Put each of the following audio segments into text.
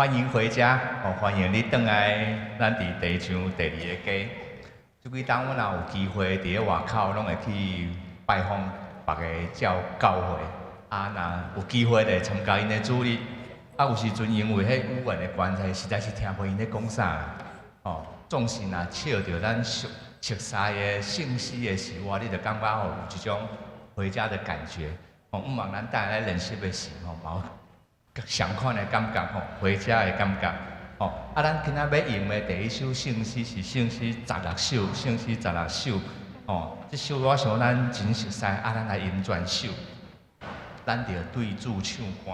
歡迎回家，哦，歡迎你轉來咱佇地上第二个家。這幾冬阮若有機會佇咧外口，攏會去拜訪別个教會。啊，若有機會就會參加𪜶的主日。啊，有時陣因為彼語言的關係，實在是聽無𪜶咧講啥。哦，總是若唱著咱熟悉的聖詩的時，哇，你就感覺吼有一種回家的感覺。哦，毋茫咱等下來練習的時吼，嘛有相款的感覺吼，回家的感覺。吼，啊，咱今仔欲用的第一首聖詩是聖詩十六首，聖詩十六首。吼，這首我想咱真熟悉，啊，咱來用全首。咱著對主唱歌。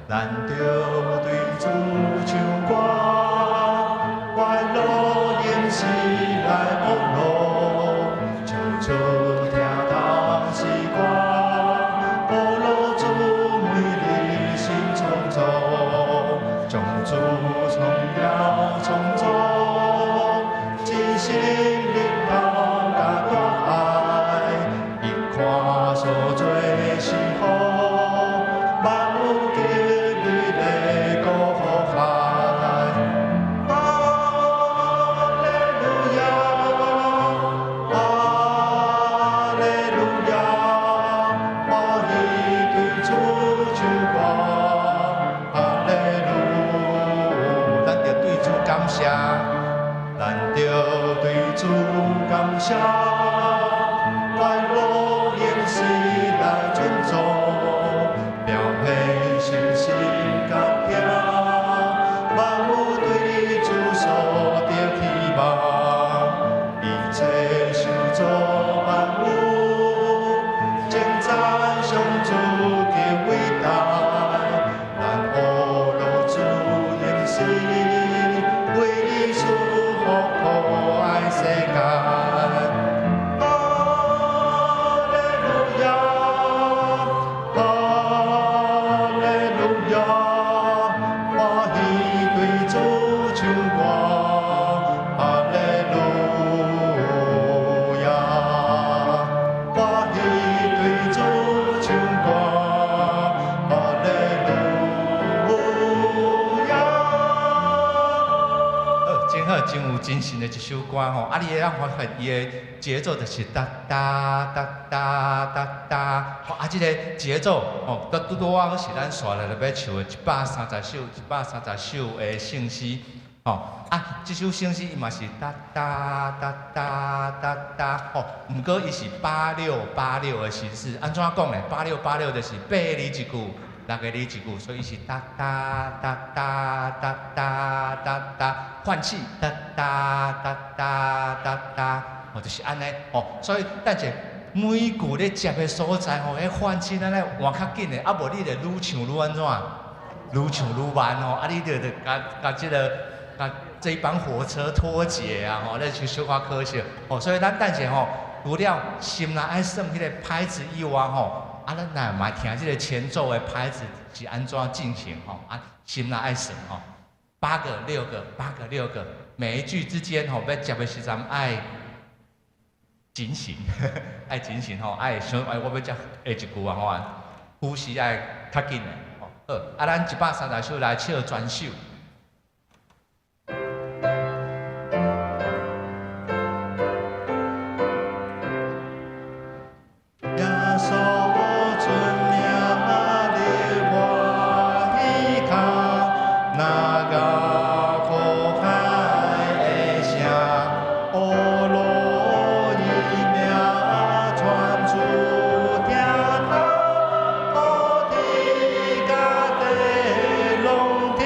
咱著對主唱歌，願路永世來往路，唱出聽頭詩歌，阿羅主美麗心創造，將主創了創造，真心力頭佮大愛，伊看所做是好，萬有經歷的苦海。哈利路亞，哈利路亞，歡喜對主唱歌，哈利路。咱著對主感謝，咱著對主感謝，願路永世來尊崇，表現信心甲聽，萬有對主所得希望，一切受造萬物，稱讚上主的偉大，咱阿羅主永世，為你賜福可愛世界。哈利路亞，哈利路亞，歡喜對主唱歌，哈利路亞，歡喜對主唱歌，哈利路亞。好，真好，真有精神的一首歌吼。啊，你會當發現伊的節奏就是噠噠噠噠噠噠，吼啊，這个節奏吼，拄拄仔好是咱紲落來欲唱的130首、130首的聖詩，吼啊，這首聖詩伊嘛是噠噠噠噠噠噠，吼，毋過伊是八六八六的形式，按怎講呢？八六八六就是八个字一句，六个字一句，所以伊是噠噠噠噠噠噠噠噠，換氣噠噠噠噠噠噠，吼，就是按呢，吼，所以等下每一句咧接的所在吼，彼換氣咱愛換較緊的，啊無你就愈唱愈按怎？愈唱愈慢吼，啊你就共共這个共這一班火車脫節啊吼，咧就小可可惜，吼，所以咱等下吼，除了心內愛算彼个拍子以外吼，啊，咱來嘛聽這个前奏的拍子是按怎進行吼，啊，心內愛算吼，八個六個，八個六個，每一句之間吼，欲接的時陣愛警醒，愛警醒吼，愛想哎，我欲接下一句啊吼，呼吸愛較緊的吼。好，啊，咱130首來唱全首。耶穌尊名佇我彼跤，若到苦海的聲，阿羅伊名傳出聽透，土地佮地攏聽。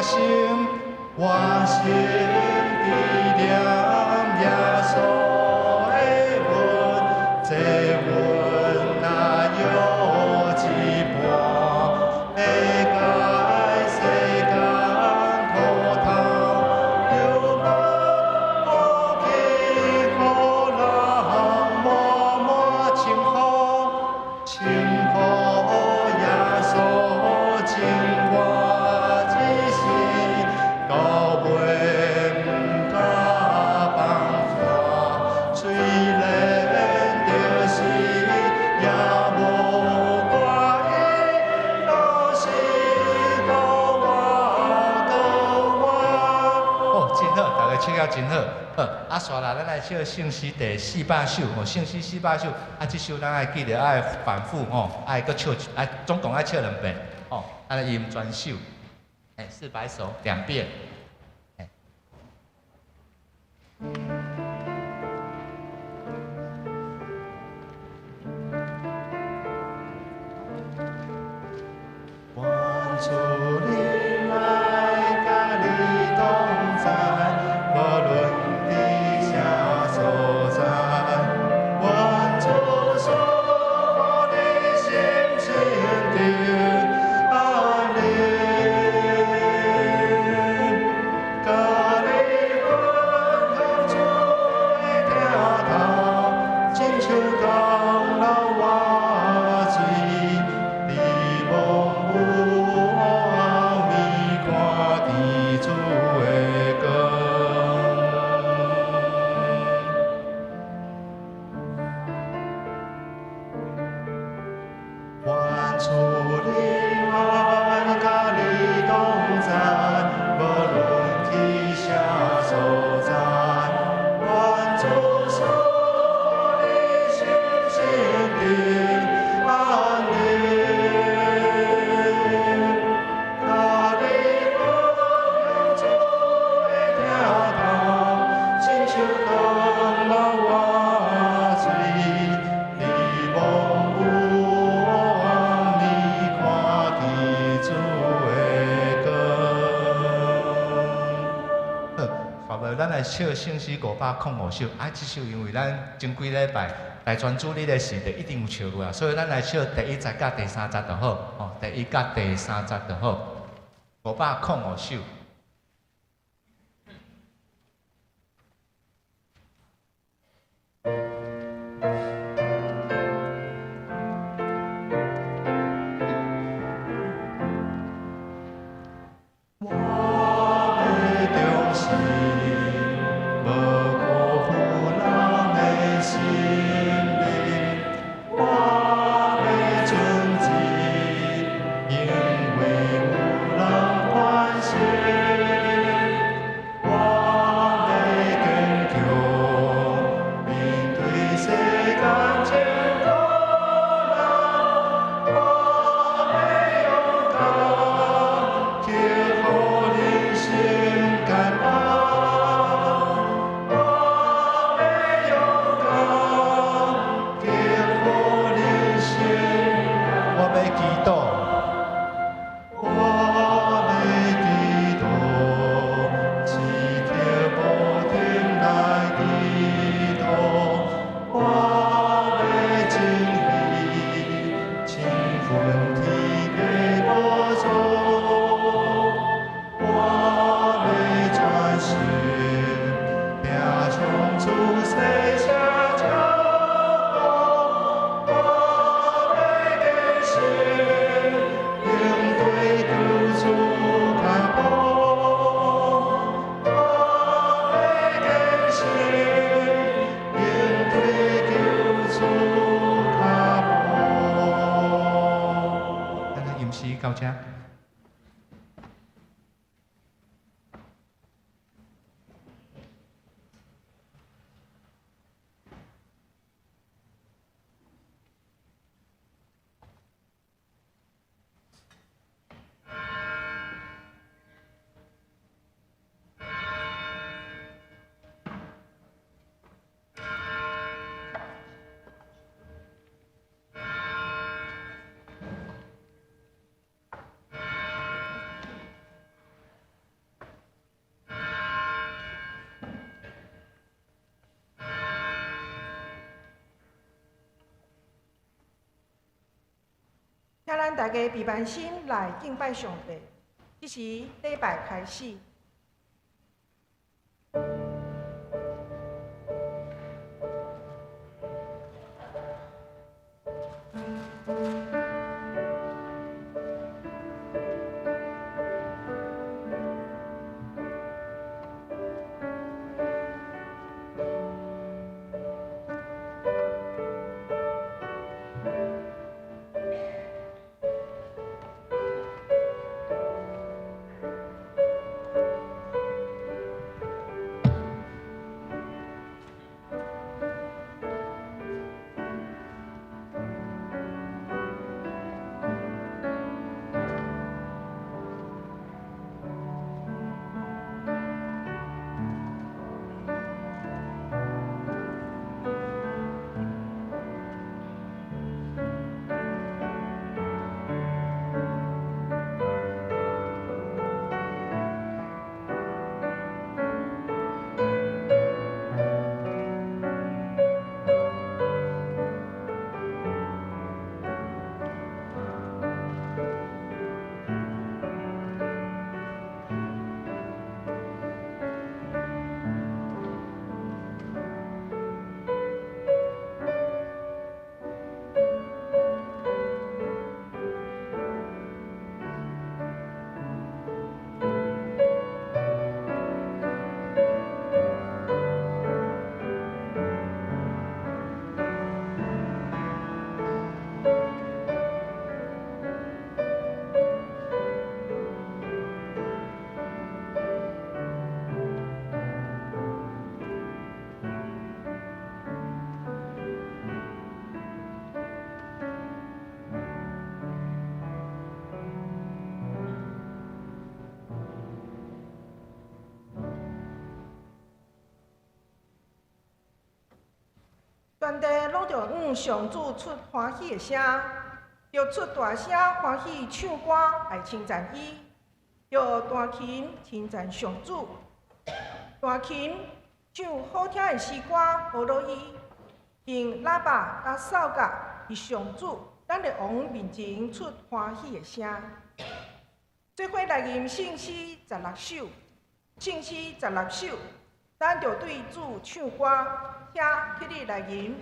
心，我心紀念耶穌的恩，這恩若有一半，會解世間苦頭，有望福氣予人滿滿稱呼，稱呼耶穌情我一生，到尾毋敢放散。雖然著死也無掛意，若是予我閣活。哦，真好，逐家唱了真好。好，啊，紲來咱來唱聖詩第400首，吼，聖詩四百首，啊，這首咱愛記得愛反覆吼，愛閣唱，愛總共愛唱兩遍，吼，按呢吟全首，欸，400首兩遍。欸。願主靈來佮你同在，無論佇啥所在。願主賜予你心情平安寧，佮你分享主的疼痛，親像仝老活水，佇暝霧暗暝看見主的光。願主靈愛佮你同在，無論去啥所在。願主賜予你心情平安寧，佮你分享主的疼痛，親像仝老活水，佇暝霧暗暝看見主的光。好，後尾咱來唱聖詩505首，啊，這首因為咱前幾禮拜來專主日的時就一定有唱過啊，所以咱來唱第一節佮第三節就好，吼，第一佮第三節就好，505首。我欲忠心，無辜負人的心靈。我欲存志，因為有人關心。我欲堅強，面對世間情苦難。我欲勇敢，克服人生艱難。我欲勇敢，克服人生。我欲祈禱，我欲祈禱，時刻無停來祈禱。我欲珍惜親近天父寶座。我欲專心聽從主聖聲教導。我欲堅信，應對救主跤步。我欲堅信，應對救主跤步。咱來吟詩到這。咱大家閉慢心來敬拜上帝。這時禮拜開始。全地攏著向上主出歡喜的聲，著出大聲歡喜唱歌來稱讚伊，著彈琴稱讚上主，彈琴唱好聽的詩歌呵咾伊，用喇叭佮掃角佇上主咱的王面前出歡喜的聲。做伙來吟聖詩十六首，聖詩十六首，咱著對主唱歌，請起立來吟。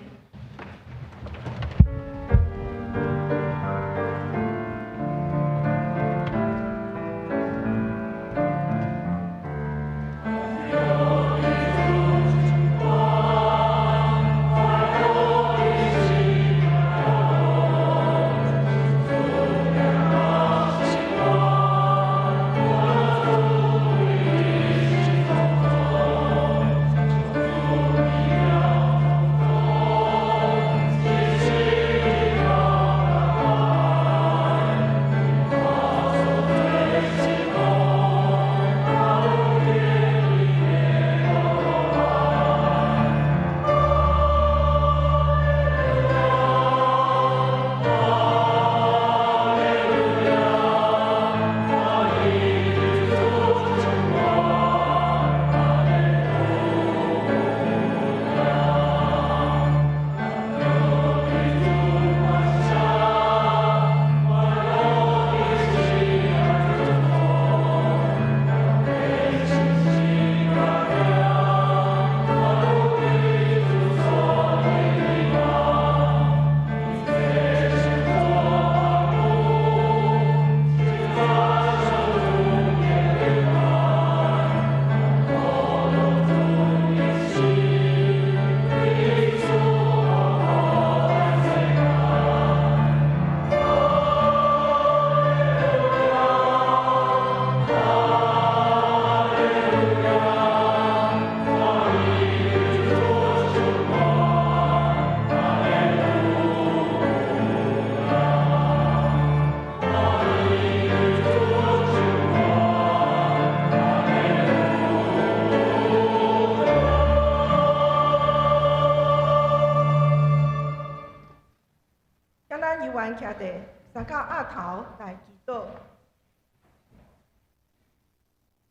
徛佇三角額頭來祈禱。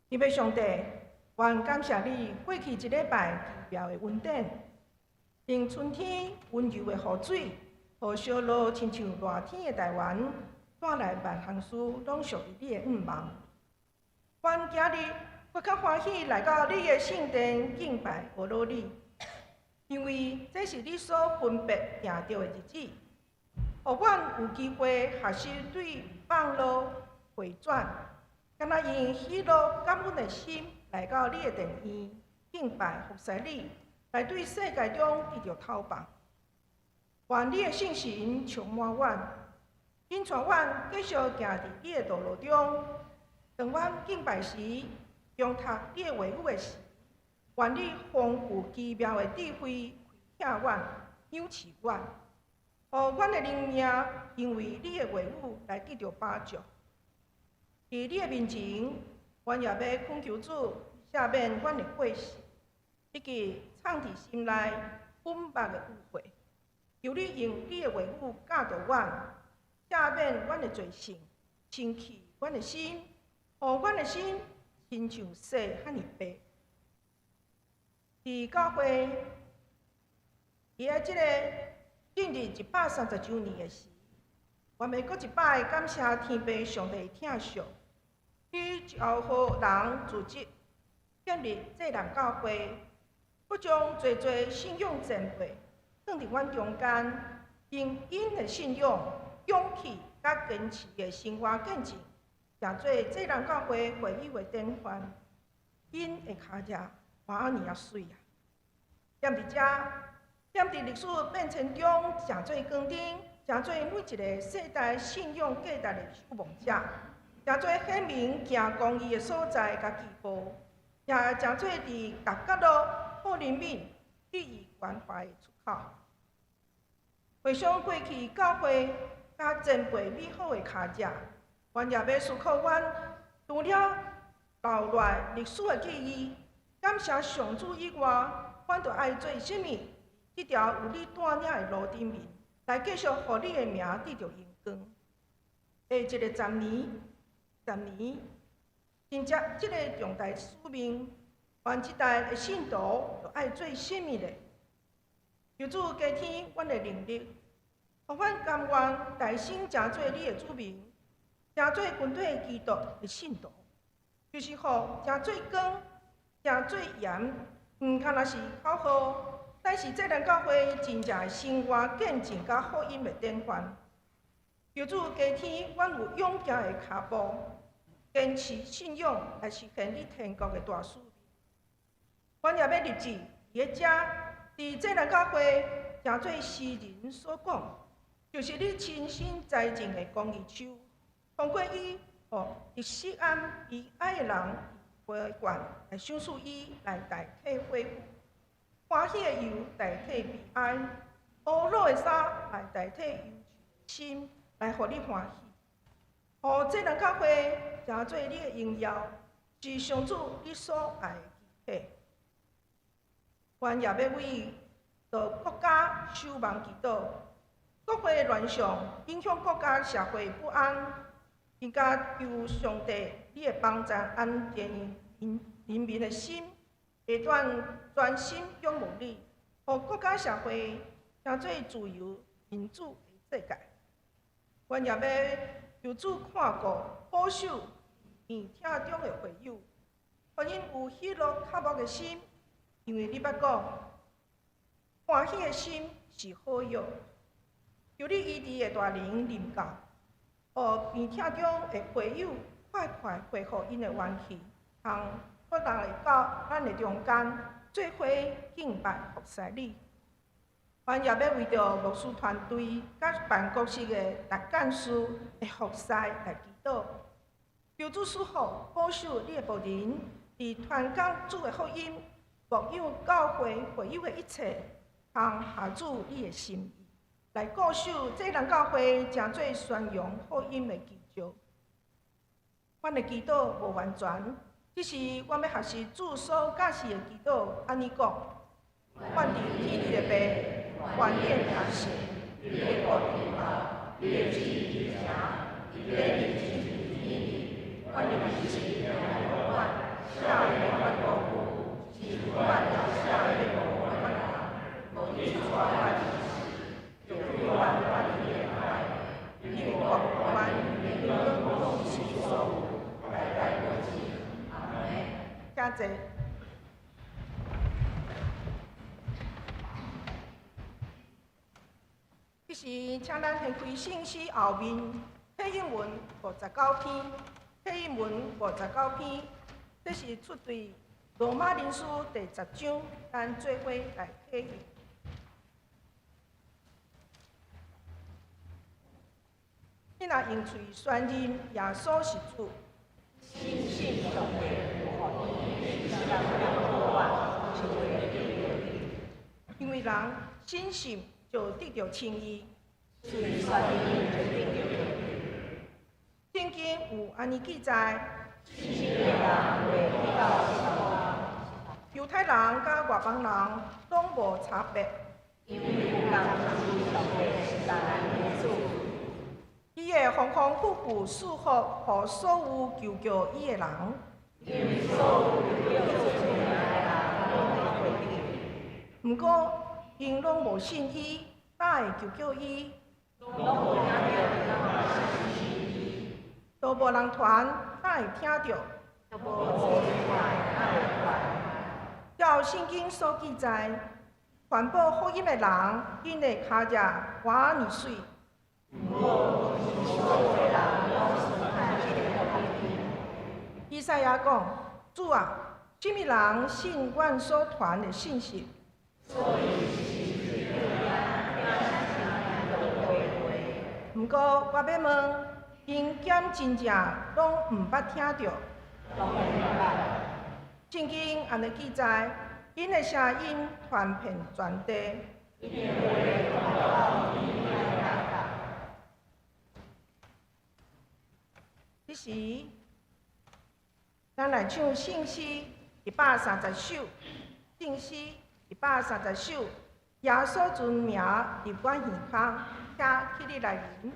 天父上帝，願感謝你過去一禮拜奇妙的恩典，用春天溫柔的雨水，予小路親像熱天的台灣，帶來萬項事攏屬於你的向望。願今日閣較歡喜來到你的聖殿敬拜阿羅你，因為這是你所分別定著的日子，予阮有機會學習對放樂回轉，敢若用喜樂感恩的心來到你的殿院敬拜服侍你，來對世界中得著透放。願你的聖神充滿阮，引帶阮繼續行佇你的道路中。當阮敬拜時，誦讀你的話語的時，願你豐富奇妙的智慧開啟阮、仰視阮，予阮的靈命因為你的話語來得著飽足。佇你的面前，阮也欲懇求主赦免阮的過失，以及藏佇心內隱密的污穢。求你用你的話語教導阮，赦免阮的罪性，清去阮的心，予阮的心親像雪遐爾白。佇教會，佇個這个進入130週年的時，我欲閣一擺感謝天父上帝疼惜，去召號人組織建立濟南教會，閣將濟濟信仰前輩放佇阮中間，用𪜶的信仰、勇氣佮堅持的生活見證，成做濟南教會會友的典範。𪜶的跤跡偌爾仔媠啊！踮佇遮，踮佇歷史變遷中，成做光燈，成做每一个世代信仰價值的守望者，成做顯明行公義的所在佮記號，也成做佇各角落予人民得以關懷的出口。回想過去教會佮前輩美好的跤跡，阮也欲思考阮除了留落歷史的記憶，感謝上主以外，阮著愛做啥物？這條有你帶領的路頂面，來繼續予你的名得著榮光。下一个十年，十年，承接這个重大使命，阮這代的信徒著愛做啥物咧？求主加添阮的能力，予阮甘願代身成做你的子民，成做跟隨基督的信徒，就是予成做光，成做鹽，毋干焦是口號，但是濟南教會真正的生活見證佮福音的典範。求主加添阮有勇健的跤步，堅持信仰來實現你天國的大使命。阮也欲立志佇咧遮，佇濟南教會成做詩人所講，就是你親身栽種的公義樹，通過伊，予錫安伊愛的人花冠來賞賜伊來代替悔悔，歡喜的油代替悲哀，烏魯的衫來代替憂愁心，來予你歡喜。予濟南教會成做你的榮耀，是上主你所愛的肢體。阮也欲為著國家守望祈禱，國會亂象影響國家社會不安，更加求上帝你的幫助安定人民的心，會當專心仰望你，予國家社會成做自由民主的世界。阮也欲求主看顧保守病痛中的會友，予𪜶有喜樂渴慕的心，因為你捌講，歡喜的心是好藥。求你醫治的大能臨到，予病痛中的會友快快恢復𪜶的元氣，通閣來到咱的中間，做伙敬拜服侍你。阮也欲為著牧師團隊佮辦公室的逐幹事的服侍來祈禱，求主賜福保守你的僕人，佇傳講主的福音、牧養教會會友的一切，通合主你的心意，來固守濟南教會成做宣揚福音的基石。阮的祈禱無完全，只是阮欲學習主所教示的祈禱，按呢講：阮佇天裡的父，願你的名聖，你的國臨到，你的旨意行，佇地裡親像佇天裡。願你的旨意來予阮，赦免阮過誤，親像阮也赦免無阮的人。無你帶阮入試，救阮脫離惡。因為國權彼時，請咱掀開聖詩後面，體引文59篇，體引文五十九篇，這是出對羅馬人書第10章，咱做伙來體驗。你若用喙宣認耶穌是主，深信上帝予伊就會得救。因為人深信就得著稱義。喙宣認就得救。聖經有按呢記載，信的人會得到釋放。猶太人佮外邦人攏無差別。因為有共是上帝是單的主。伊會豐豐富富賜福予所有求叫伊的人。因為所有求叫主名的人攏會得救。毋過，𪜶攏無信伊，哪會求叫伊？攏無聽著，哪會信伊？都無人傳，哪會聽著？都無人傳，哪會傳？照聖經所記載，傳播福音的人，𪜶的跤跡偌爾媠。毋過，毋是所有的人攏相信這个福音。以賽亞講：主啊，啥物人信阮所傳的信息？所以是聽毋過，我欲問，𪜶敢真正攏毋捌聽著？當然毋捌。聖經按呢記載，𪜶的聲音傳遍全地。𪜶的話傳到天頂。彼時，咱來唱聖詩130首，聖詩130首，耶穌尊名入阮耳孔，請起立來聆。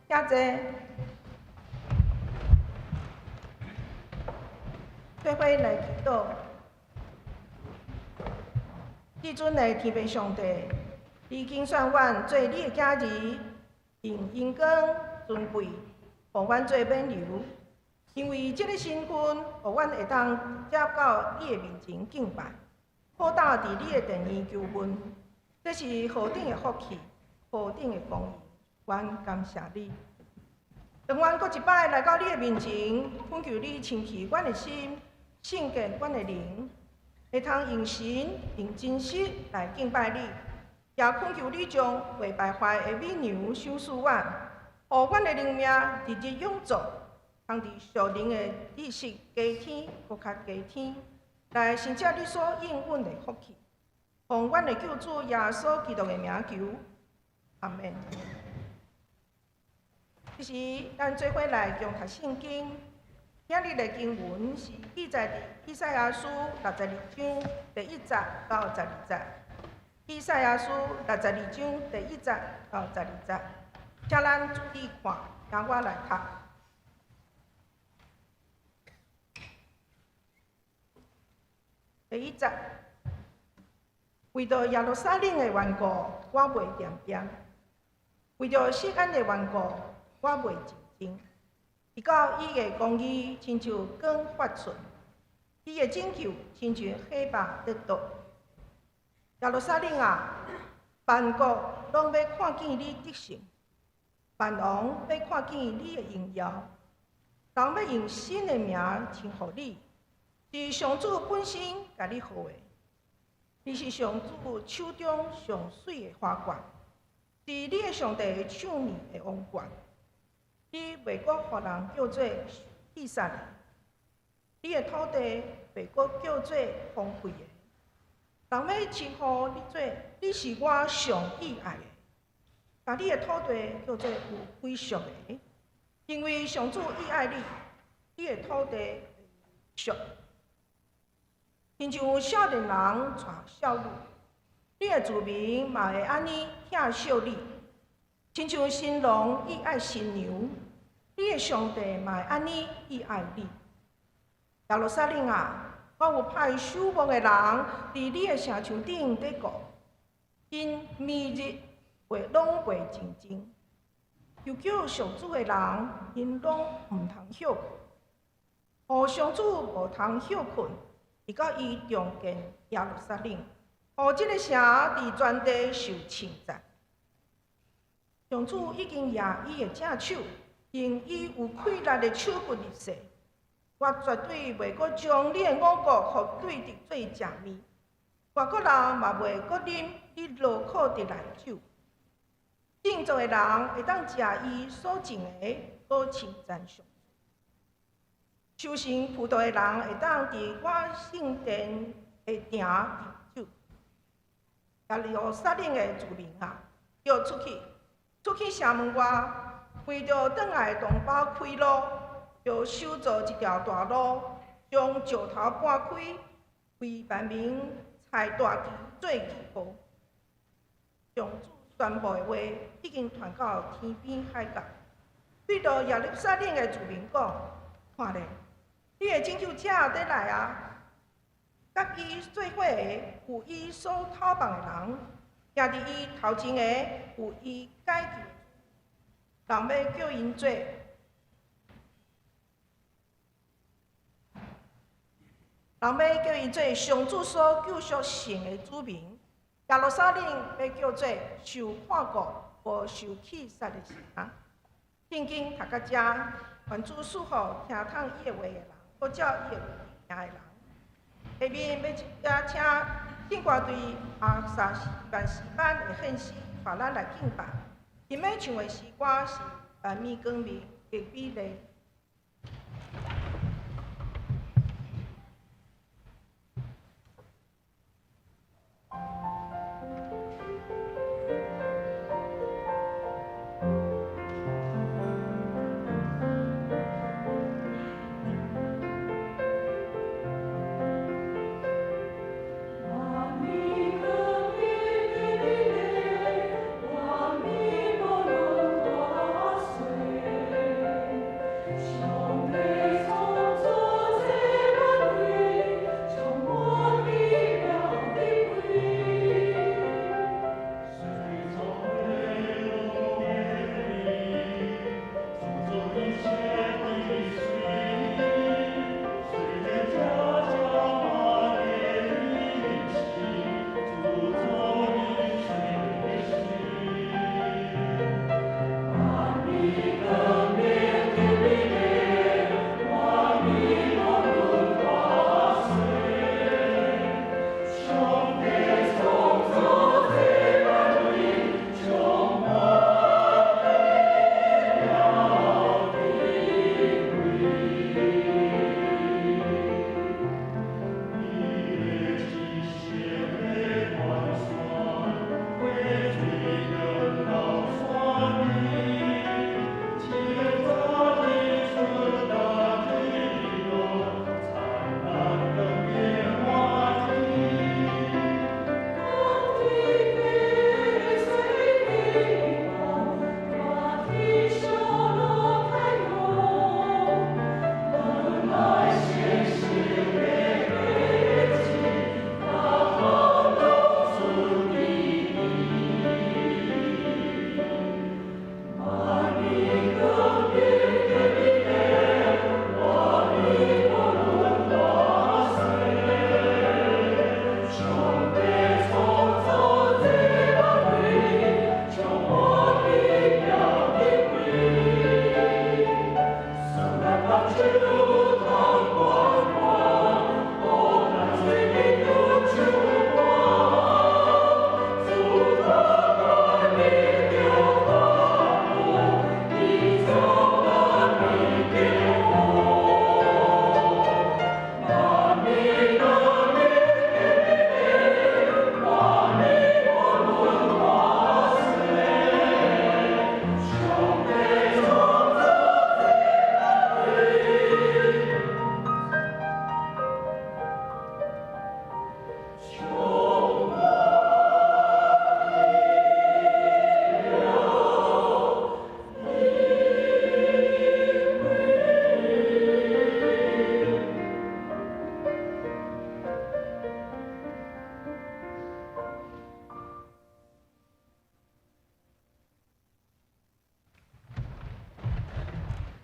請坐。做伙來祈禱。至尊的天父上帝，你揀選阮做你的囝兒，用榮光尊貴，予阮做免由。因為這个身份，予阮會當接到你的面前敬拜，好膽佇你的殿裡求問，這是何等的福氣，何等的光榮，阮感謝你。當阮閣一擺來到你的面前，懇求你清去阮的心，聖潔阮的靈，會通用神用真實來敬拜你，也懇求你將袂敗壞的美牛賞賜阮，予阮的靈命日日勇壯，通佇屬靈的知識加添，閣較加添，來承接你所應允的福氣。奉阮的救主耶穌基督的名求，阿門。這時，咱做伙來共讀聖經。今日的經文是記載佇以賽亞書62章第1節到12節。以賽亞書六十二章第一節到十二節，請咱注意看，聽我來讀。第一節，為著耶路撒冷的緣故，我袂恬恬；為著錫安的緣故，我袂靜靜。直到伊的公義親像光發出，伊的拯救親像火把得到。耶路撒冷啊，萬國攏欲看見你得勝，萬王欲看見你的榮耀。人欲用新的名稱呼你，是上主本身共你號的。你是上主手中上媠的花冠，是你的上帝賞面的王冠。你袂閣予人叫做棄殺的，你的土地袂閣叫做荒廢的。人欲稱呼你做，你是我上喜愛的，共你的土地叫做有歸屬的，因為上主喜愛你，你的土地屬。親像少年人娶少女，你的子民嘛會按呢疼惜你。親像新郎喜愛新娘，你的上帝嘛會按呢喜愛你。耶路撒冷啊！我有派守望的人佇你的城牆頂咧顧，𪜶暝日袂攏袂靜靜。求救上主的人，𪜶攏毋通歇睏。予上主無通歇睏，直到伊重建耶路撒冷，予這个城佇全地受稱讚。上主已經舉伊的正手，用伊有氣力的手骨立誓。我絕對袂閣將你的五穀予對敵做食物，外國人嘛袂閣啉你勞苦得來的酒。振作的人會當食伊所種的，閣稱讚上主。收成葡萄的人會當佇我聖殿的埕飲酒。耶路撒冷的子民啊，著出去，出去城門外，為著轉來的同胞開路。著修造一條大路，將石頭搬開，為萬民裁大旗做記號。上主宣布的話已經傳到天邊海角，對著耶路撒冷的子民講：看咧，你的拯救者佇來啊！佮伊做伙的有伊所渴望的人，行佇伊頭前的有伊解救的主，人欲叫𪜶做。人欲叫伊做上主所救贖聖的子民，耶路撒冷欲叫做受看顧、無受棄殺的城。聖經讀到遮，願主賜予聽通伊的話的人，閣照伊的話行的人。下面欲請聖歌隊阿薩萬詩班的獻詩，帶咱來敬拜。𪜶欲唱的詩歌是《萬物光明的美麗》。上帝創造這萬物，充滿美妙的美。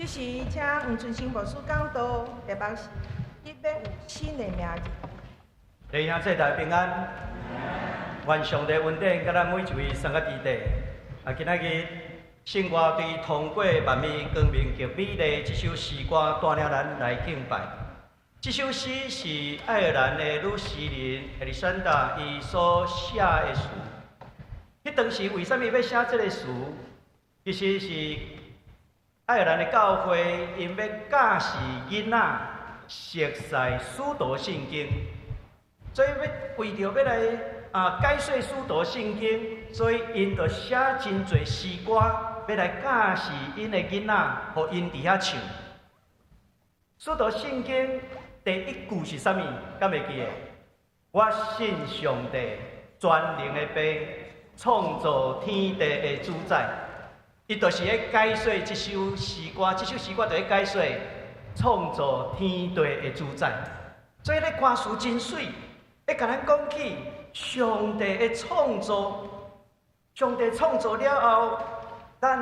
這時，請黃春生牧師講道，題目是“你欲有新的名字”。弟兄姊妹平安，願上帝恩典，佮咱每一位三個弟弟。啊，今仔日聖歌對通過萬物光明及美麗這首詩歌，帶領咱來敬拜。這首詩是愛爾蘭的女詩人艾麗珊達伊所寫的詞。彼當時為啥物欲寫這个詞？其實是愛爾蘭的教會𪜶欲教示囡仔熟悉使徒信經，所以欲為著欲來解說使徒信經，所以𪜶就寫真濟詩歌，欲來教示𪜶的囡仔，予𪜶佇遐唱。使徒信經第一句是啥物？敢會記得？我信上帝全能的父，創造天地的主宰。伊就是咧解說這首詩歌，這首詩歌就咧解說創造天地的主宰。所以咧歌詞真媠，會共咱講起上帝的創造。上帝創造了後，咱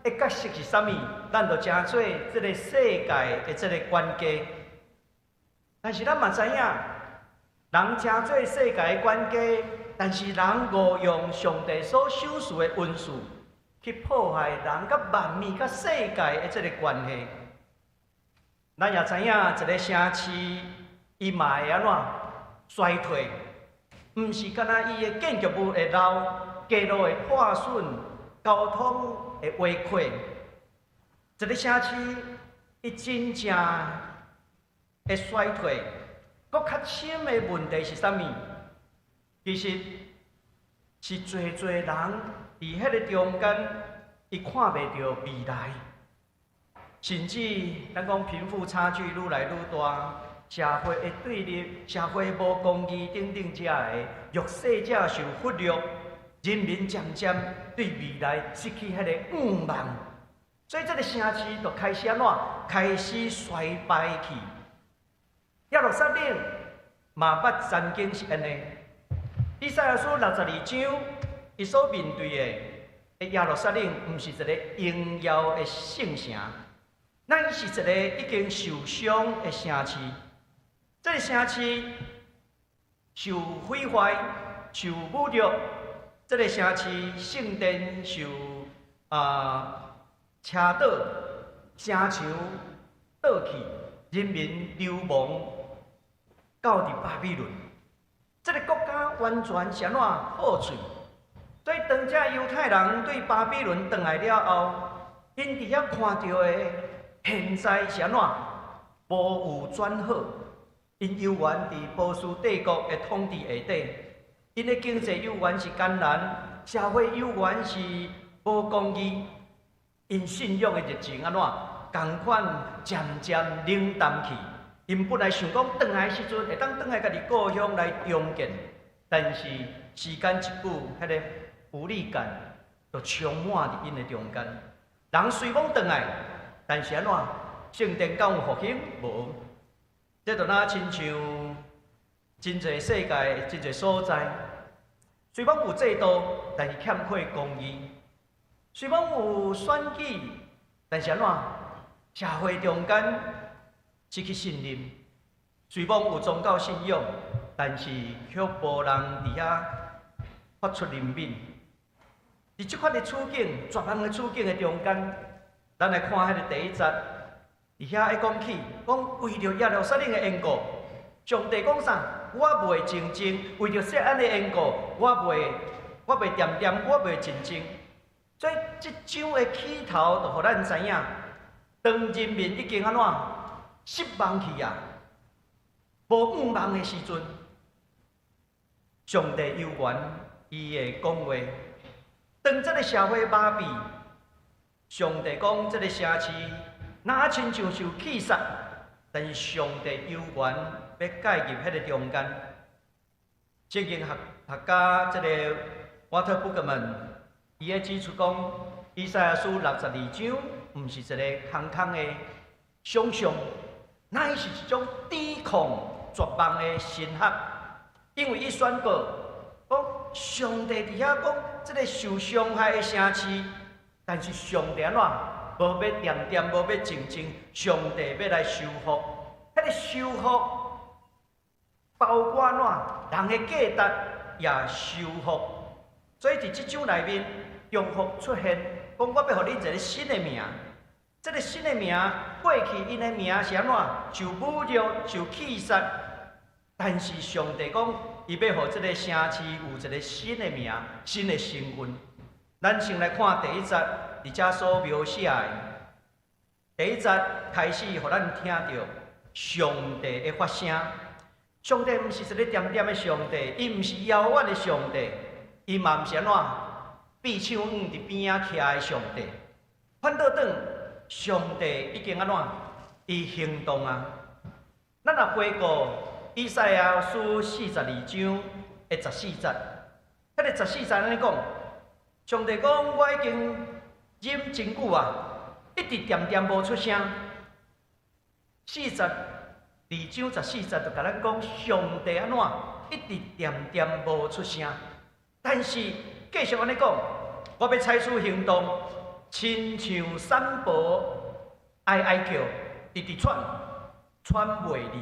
的角色是啥物？咱就成做這个世界的這个管家。但是咱嘛知影，人成做世界的管家，但是人誤用上帝所賞賜的恩賜，去破壞人佮萬物佮世界的這个關係。咱也知影，一个城市伊嘛會按怎衰退，毋是干焦伊的建築物會老，街路會破損，交通會歪曲。一个城市伊真正會衰退，閣較深的問題是啥物？其實是濟濟人佇彼個中間，伊看袂著未來，甚至咱講貧富差距愈來愈大，社會的對立、社會無公義等等遮个弱勢者受忽略，人民漸漸對未來失去彼个願望，所以這个城市就開始按怎？開始衰敗去。耶路撒冷嘛捌曾經是按呢。以賽亞書62章，伊所面對的耶路撒冷，毋是一个榮耀的聖城，乃是一个已經受傷的城市。這个城市受毀壞、受侮辱，這个城市聖殿受車倒，城牆倒去，人民流亡到佇巴比倫。這个國家完全是按怎破碎？所以當這猶太人對巴比倫轉來了後，𪜶佇遐看著的現在是按怎？無有轉好，𪜶猶原佇波斯帝國的統治下底，𪜶的經濟猶原是艱難，社會猶原是無公義，𪜶信仰的熱情按怎？仝款漸漸冷淡去。𪜶本來想講轉來時陣會當轉來家己故鄉來重建，但是時間一久，彼个無力感就充滿佇𪜶的中間。人雖講轉來，但是按怎？聖殿敢有復興？無。這就若親像真濟世界真濟所在，雖講有制度，但是欠缺公義；雖講有選舉，但是按怎？社會中間失去信任。雖講有宗教信仰，但是卻無人佇遐發出憐憫。佇這款的處境、絕望的處境的中間，咱來看彼个第一節，佇遐會講起，講為著耶路撒冷的緣故，上帝講啥？我袂靜靜，為著錫安的緣故，我袂恬恬，我袂靜靜。所以這章的起頭就予咱知影，當人民已經按怎失望去啊，無願望的時陣，上帝猶原伊會講話。當這个社會麻痹，上帝講這个城市若親像受棄殺，但是上帝猶原欲介入彼个中間。聖經學家這个沃特布格曼，伊咧指出講，以賽亞書62章毋是一个空空的想象，乃是一種抵抗絕望的神學。因為伊宣告講，上帝佇遐講，這个受傷害的城市，但是上帝按怎無欲恬恬，無欲靜靜，上帝欲來修復。彼個修復包括按怎？人的價值也修復。所以佇這章內面，祝福出現，講我欲予恁一个新的名。這个新的名，過去𪜶的名是按怎？受侮辱、受棄殺。但是上帝講，伊欲予這个城市有一个新的名、新的身份。咱先來看第一節，佇遮所描寫的。第一節開始，予咱聽著上帝的發聲。上帝毋是一个恬恬的上帝，伊毋是遙遠的上帝，伊嘛毋是按怎閉手向佇邊仔徛的上帝。反倒轉，上帝已經按怎？伊行動啊！咱若回顧以賽亞書42章的十四節，彼個十四節按呢講，上帝講我已經忍真久啊，一直恬恬無出聲。42章十四節就共咱講，上帝按怎一直恬恬無出聲，但是繼續按呢講，我欲採取行動，親像產婆哀哀叫，直直喘，喘袂離。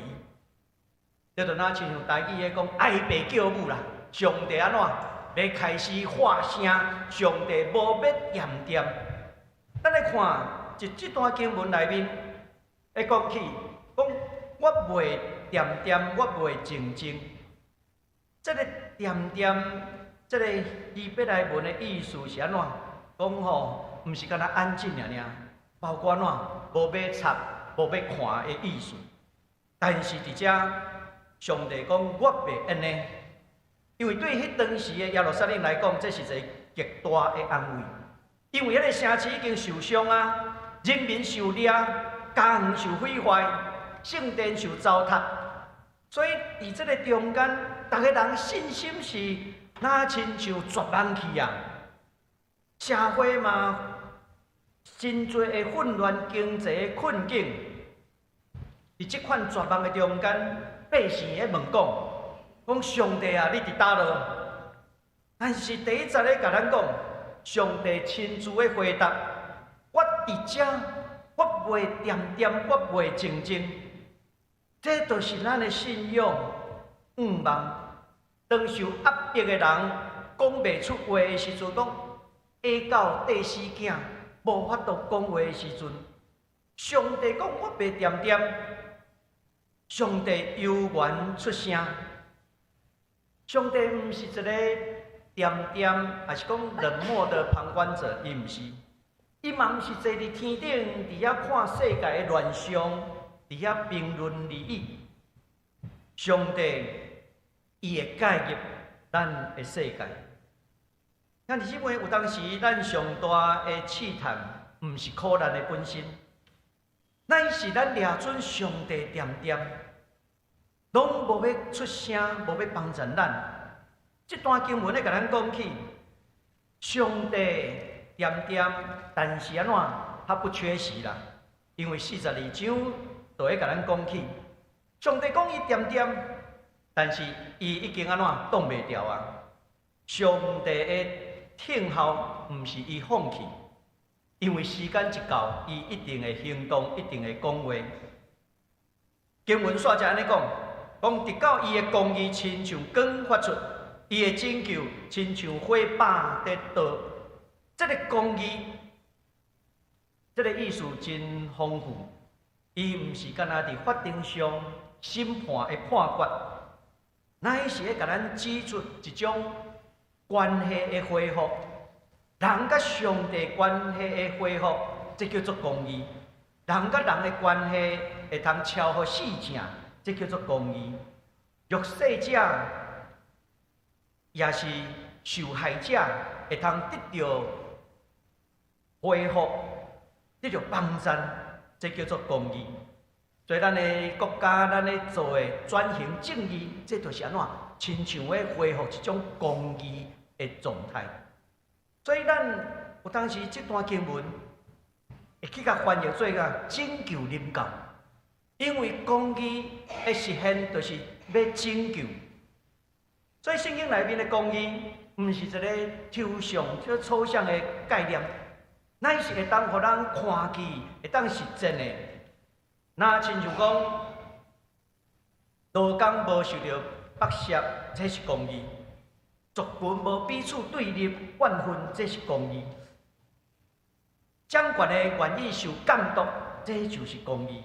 這就若親像台語咧講，哀爸叫母啦。上帝按怎欲開始發聲？上帝無欲恬恬。咱來看，佇這段經文內面，會講起講我袂恬恬，我袂靜靜。這個恬恬，這個希伯來文的意思是按怎？講吼，毋是干焦安靜爾爾，包括按怎？無欲插，無欲看的意思。但是佇遮，上帝講我袂按呢，因為對彼當時的耶路撒冷來講，這是一个極大的安慰。因為彼个城市已經受傷啊，人民受掠，家園受毀壞，聖殿受糟蹋，所以佇這个中間，逐个人信心是若親像絕望去啊。社會嘛，真濟的混亂，經濟的困境，佇這款絕望的中間，百姓咧問講：講上帝啊，你佇佗落？但是第一節咧共咱講，上帝親自的回答：我佇遮，我袂恬恬，我袂靜靜。這就是咱的信仰向望。當受壓迫的人講袂出話的時陣，講下到綴死囝無法度講話的時陣，上帝講我袂恬恬，上帝猶原出聲。上帝毋是一个恬恬，抑是講冷漠的旁觀者，伊毋是，伊嘛毋是坐佇天頂，佇遐看世界的亂象，佇遐評論而已。上帝伊會介入咱的世界。兄弟姊妹，有當時咱上大的試探，毋是苦難的本身，乃是咱掠準上帝恬恬，攏無欲出聲，無欲幫贊咱。這段經文咧共咱講起，上帝恬恬，但是按怎，他不缺席啦。因為42章就會共咱講起，上帝講伊恬恬，但是伊已經按怎擋袂牢啊。上帝的聽候毋是伊放棄，因為時間一到，伊一定會行動，一定會講話。經文煞才按呢講，講直到伊的公義親像光發出，伊的拯救親像火把佇照。這个公義，這个意思真豐富。伊毋是干焦佇法庭上審判的判決，乃是咧共咱指出一種關係的恢復，人佮上帝關係的恢復，這叫做公義；人佮人的關係會通超乎四正，這叫做公義。弱勢者也是受害者，會通得著恢復，得著幫贊，這叫做公義。所以咱的國家，咱咧做的轉型正義，這就是按怎？親像咧恢復一種公義的狀態。所以咱有當時這段經文會去共翻譯做個拯救臨到，因為公義的實現就是欲拯救。所以聖經內面的公義，毋是一个抽象、這個抽象的概念，乃是會當予人看見，會當實踐的。若親像講，勞工無受著剝削，這是公義；族群無彼此對立怨恨，這是公義；掌權的願意受監督，這就是公義。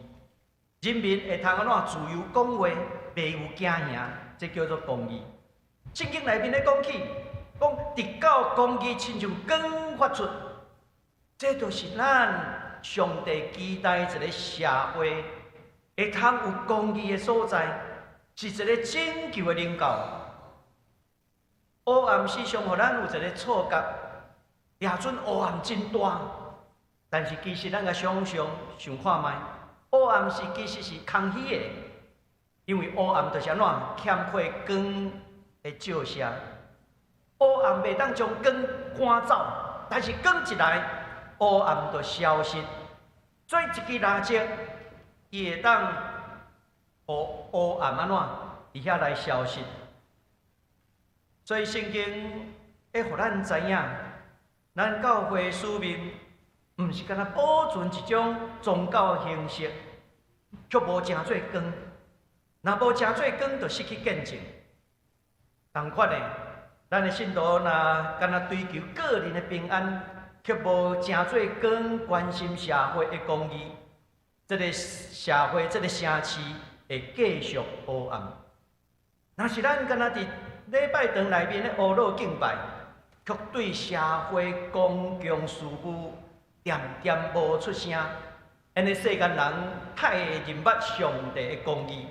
人民會通按怎自由講話，袂有驚嚇，這叫做公義。聖經內面咧講起，講直到公義親像光發出，這就是咱上帝期待一个社會會通有公義的所在，是一个拯救的靈到。黑暗時常予咱有一个錯覺，耶陣黑暗真大，但是其實咱共想像想看覓，黑暗是其實是空虛的，因為黑暗就是按怎欠缺光的照射，黑暗袂當將光趕走，但是光一來，黑暗就消失。所以一支蠟燭，伊會當予黑暗按怎佇遐來消失。所以聖經會予咱知影，咱教會使命，毋是干焦保存一種宗教形式，卻無成做光。若無成做光，就失去見證。仝款的，咱的信徒若干焦追求個人的平安，卻無成做光關心社會的公義，這个社會、這个城市會繼續黑暗。若是咱干焦佇禮拜堂內面咧呵咾敬拜，卻對社會公共事務恬恬無出聲，按呢世間人太會認捌上帝的公義，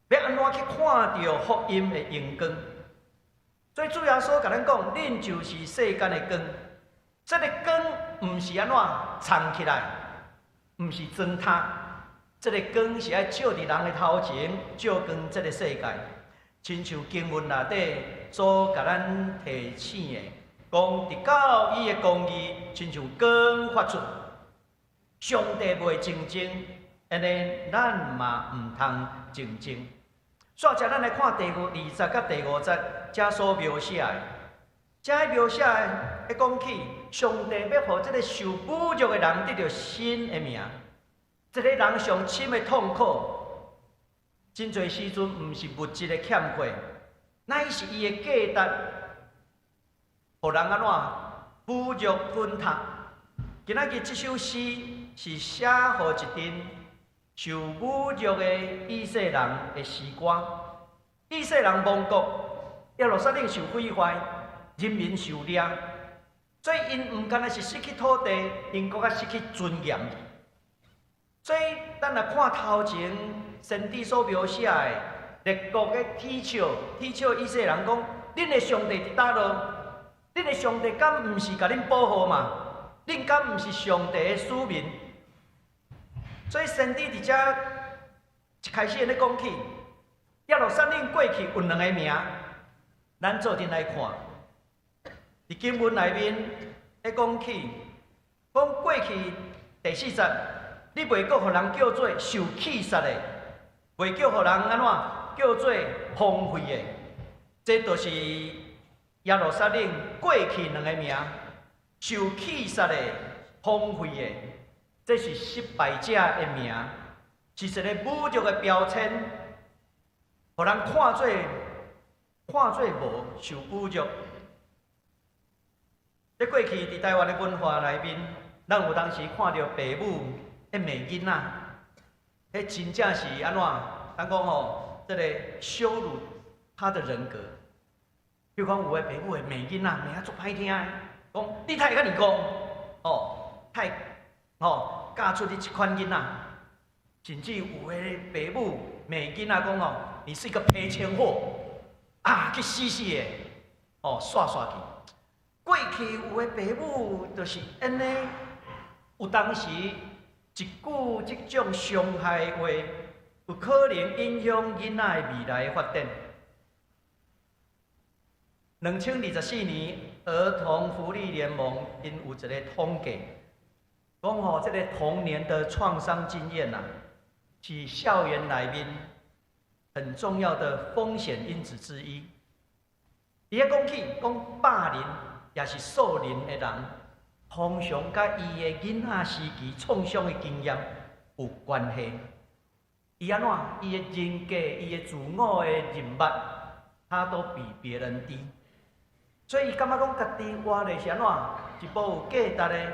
欲按怎去看著福音的榮光？所以主耶穌共咱講，恁就是世間的光。這个光毋是按怎藏起來，毋是裝他，這个光是愛照佇人的頭前，照光這个世界。親像經文內底所共咱提醒的，講直到伊的公義親像光發出，上帝袂靜靜，按呢咱嘛毋通靜靜。煞才咱來看第五二節佮第五節，遮所描寫的，遮描寫的，會講起上帝欲予這个受侮辱的人得著新的名，這个人上深的痛苦，真濟時陣毋是物質的欠缺，乃是伊的價值，予人按怎侮辱踐踏。今仔日這首詩是寫予一陣受侮辱的以色列人的詩歌。以色列人亡國，耶路撒冷受毀壞，人民受掠，所以𪜶毋干焦是失去土地，𪜶閣較失去尊嚴。所以咱若看頭前先知所描寫的，列國的恥笑，恥笑以色列人講：恁的上帝佇佗落？恁的上帝敢毋是共恁保護嗎？恁敢毋是上帝的子民？所以先知佇遮一開始咧講起，耶路撒冷過去有兩个名，咱做陣來看。佇經文內面咧講起，講過去第四節，你袂閣予人叫做受棄殺的，袂叫予人按怎叫做荒廢的，這就是耶路撒冷過去兩个名：受棄殺的、荒廢的，這是失敗者的名，是一个侮辱的標籤，予人看做無受侮辱。佇過去佇台灣的文化內面，咱有當時看著爸母咧罵囡仔，彼真正是按怎？咱講吼，這个羞辱他的人格。比如講，有的爸母會罵囡仔，罵啊足歹聽的，講你太會共爾戇，吼，太吼教出你這款囡仔。甚至有的爸母罵囡仔講吼，你是一個賠錢貨，啊，去死死的，哦，煞煞去。過去有的爸母就是按呢，有當時一句這種傷害話，有可能影響囡仔的未來發展。2024年兒童福利聯盟𪜶有一个統計，講吼這个童年的創傷經驗啊，是校園內面很重要的風險因子之一。伊咧講起講霸凌，也是受凌的人，通常佮伊的囡仔時期創傷的經驗有關係。伊按怎？伊的人格、伊的自我的認捌，他都比別人低。所以伊感覺講家己活咧是按怎？是無有價值的。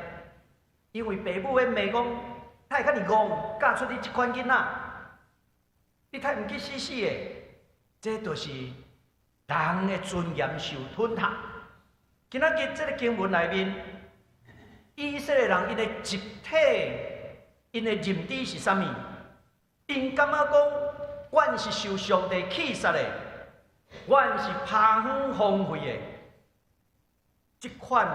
因為爸母咧罵講，哪會遮爾戇，教出你這款囡仔，你太毋去死死的。這就是人的尊嚴受踐踏。今仔日這个經文內面，以色列人𪜶的集體，𪜶的認知是啥物？𪜶感覺講，阮是受上帝棄殺的，阮是拋遠荒廢的。這款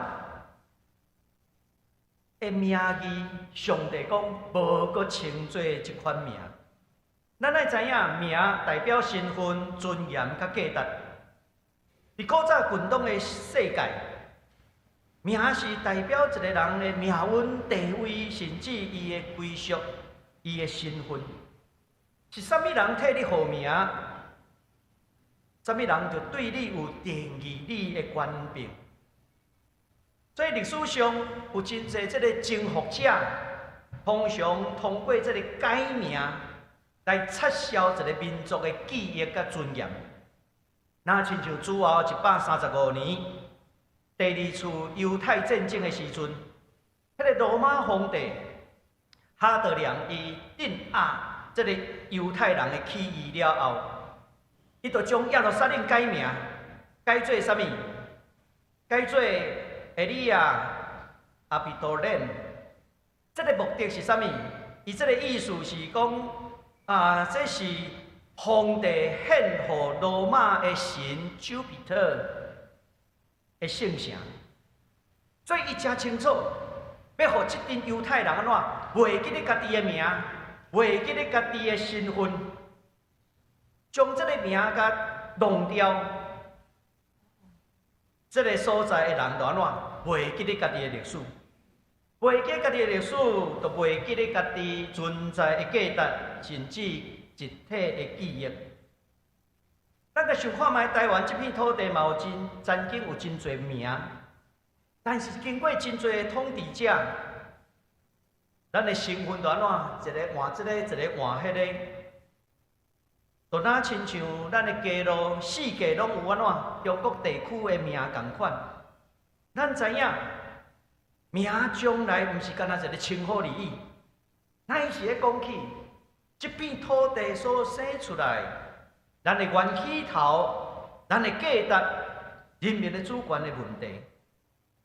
的名義，上帝講無閣稱做這款名。咱愛知影，名代表身份、尊嚴佮價值。佇古早近東的世界，名是代表一個人的命運、地位，甚至伊的歸屬、伊的身份。是啥物人替你號名？啥物人就對你有定義你的權柄。所以歷史上有真濟這个征服者，通常通過這个改名來撤銷一个民族的記憶佮尊嚴。若親像主後135年，第二次猶太戰爭的時陣，彼个羅馬皇帝哈德良伊鎮壓這个猶太人的起義了後，伊就將耶路撒冷改名，改做啥物？改做埃利亞阿比多連。這个目的是啥物？伊這个意思是講啊，這是皇帝獻予羅馬的神丘比特的聖城，所以伊誠清楚，欲予這陣猶太人按怎袂記得家己的名，袂記得家己的身份，將這个名共弄掉，這个所在的人就按怎袂記得家己的歷史，袂記得家己的歷史，就袂記得家己存在的價值，甚至集體的記憶。咱來想看覓，台灣這片土地嘛有真曾經有真濟名，但是經過真濟的統治者，咱的身份就按怎？一个換這個，一个換彼個，就若親像咱的街路四界攏有按怎中國地區的名仝款。咱知影名將來毋是干焦一个稱呼而已，乃是咧講起這片土地所生出來，咱的源起頭，咱的價值，人民的主權的問題。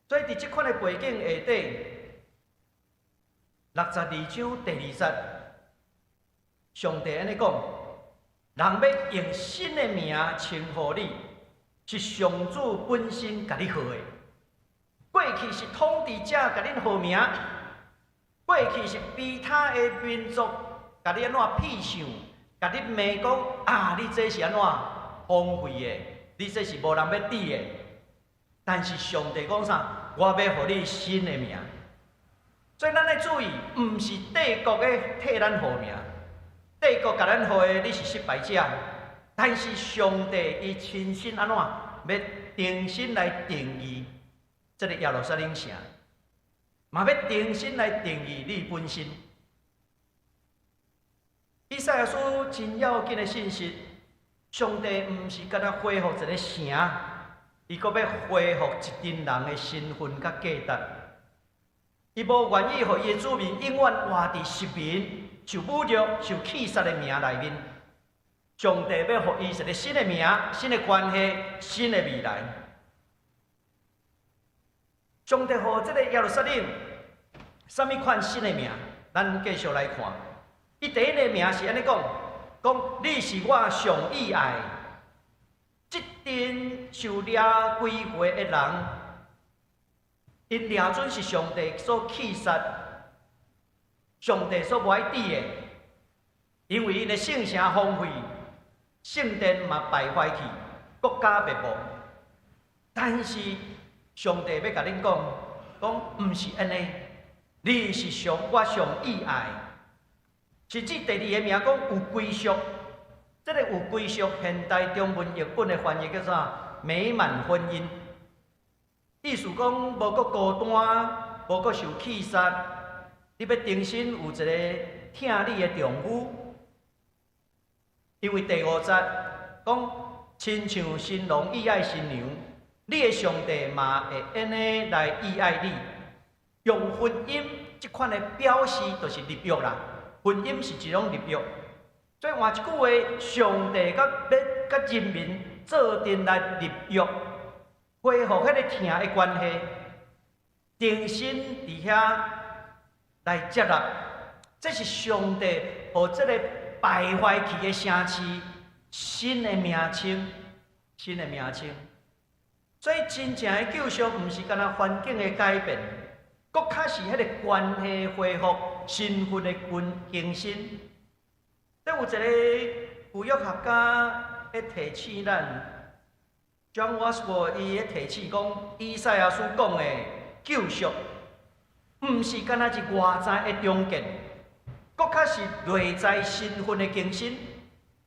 所以佇這款的背景下底，62章第二節，上帝按呢講：人欲用新的名稱呼你，是上主本身共你號的。過去是統治者共恁號名，過去是其他的民族共你按怎痞笑，共你罵講啊，你這是按怎荒廢的，你這是無人欲佇的。但是上帝講啥？我欲予你新的名。所以咱愛注意，毋是帝國咧替咱號名，帝國共咱號的你是失敗者，但是上帝伊親身按怎欲重新來定義這个耶路撒冷城，嘛欲重新來定義你本身。以賽亞書真要緊的信息，上帝毋是干焦恢復一个城，伊閣欲恢復一陣人的身份佮價值。伊無願意予伊的子民永遠活佇殖民、受侮辱、受棄殺的名內面。上帝欲予伊一个新的名、新的關係、新的未來。上帝予這个耶路撒冷啥物款新的名？咱繼續來看。伊第一个名是按呢講，講你是我上意愛的。這陣受掠歸回的人，𪜶掠準是上帝所棄殺，上帝所無愛佇的，因為𪜶的聖城荒廢，聖殿嘛敗壞去，國家滅亡。但是上帝欲共恁講，講毋是按呢，你是上我上意愛的。甚至第二个名講有歸屬，這個有歸屬，現代中文譯本的翻譯叫啥？美滿婚姻。意思講無閣孤單，無閣受氣殺，你欲重新有一个疼你的丈夫。因為第五節講，親像新郎意愛新娘，你的上帝嘛會按呢來意愛你。用婚姻這款的表示，就是立約啦。婚姻是一種立約，所以換一句話，上帝佮欲佮人民做陣來立約，恢復彼个疼的關係，重新佇遐來接納。這是上帝予這个敗壞去的城市新的名稱，新的名稱。所以真正的救贖，毋是干焦環境的改變，閣較是彼个關係恢復、身份的更新。這有一個舊約學家咧提醒咱，John Wasbrough 伊咧提醒講，以賽亞書講的救贖，毋是干焦一外在的重建，閣較是內在身份的更新。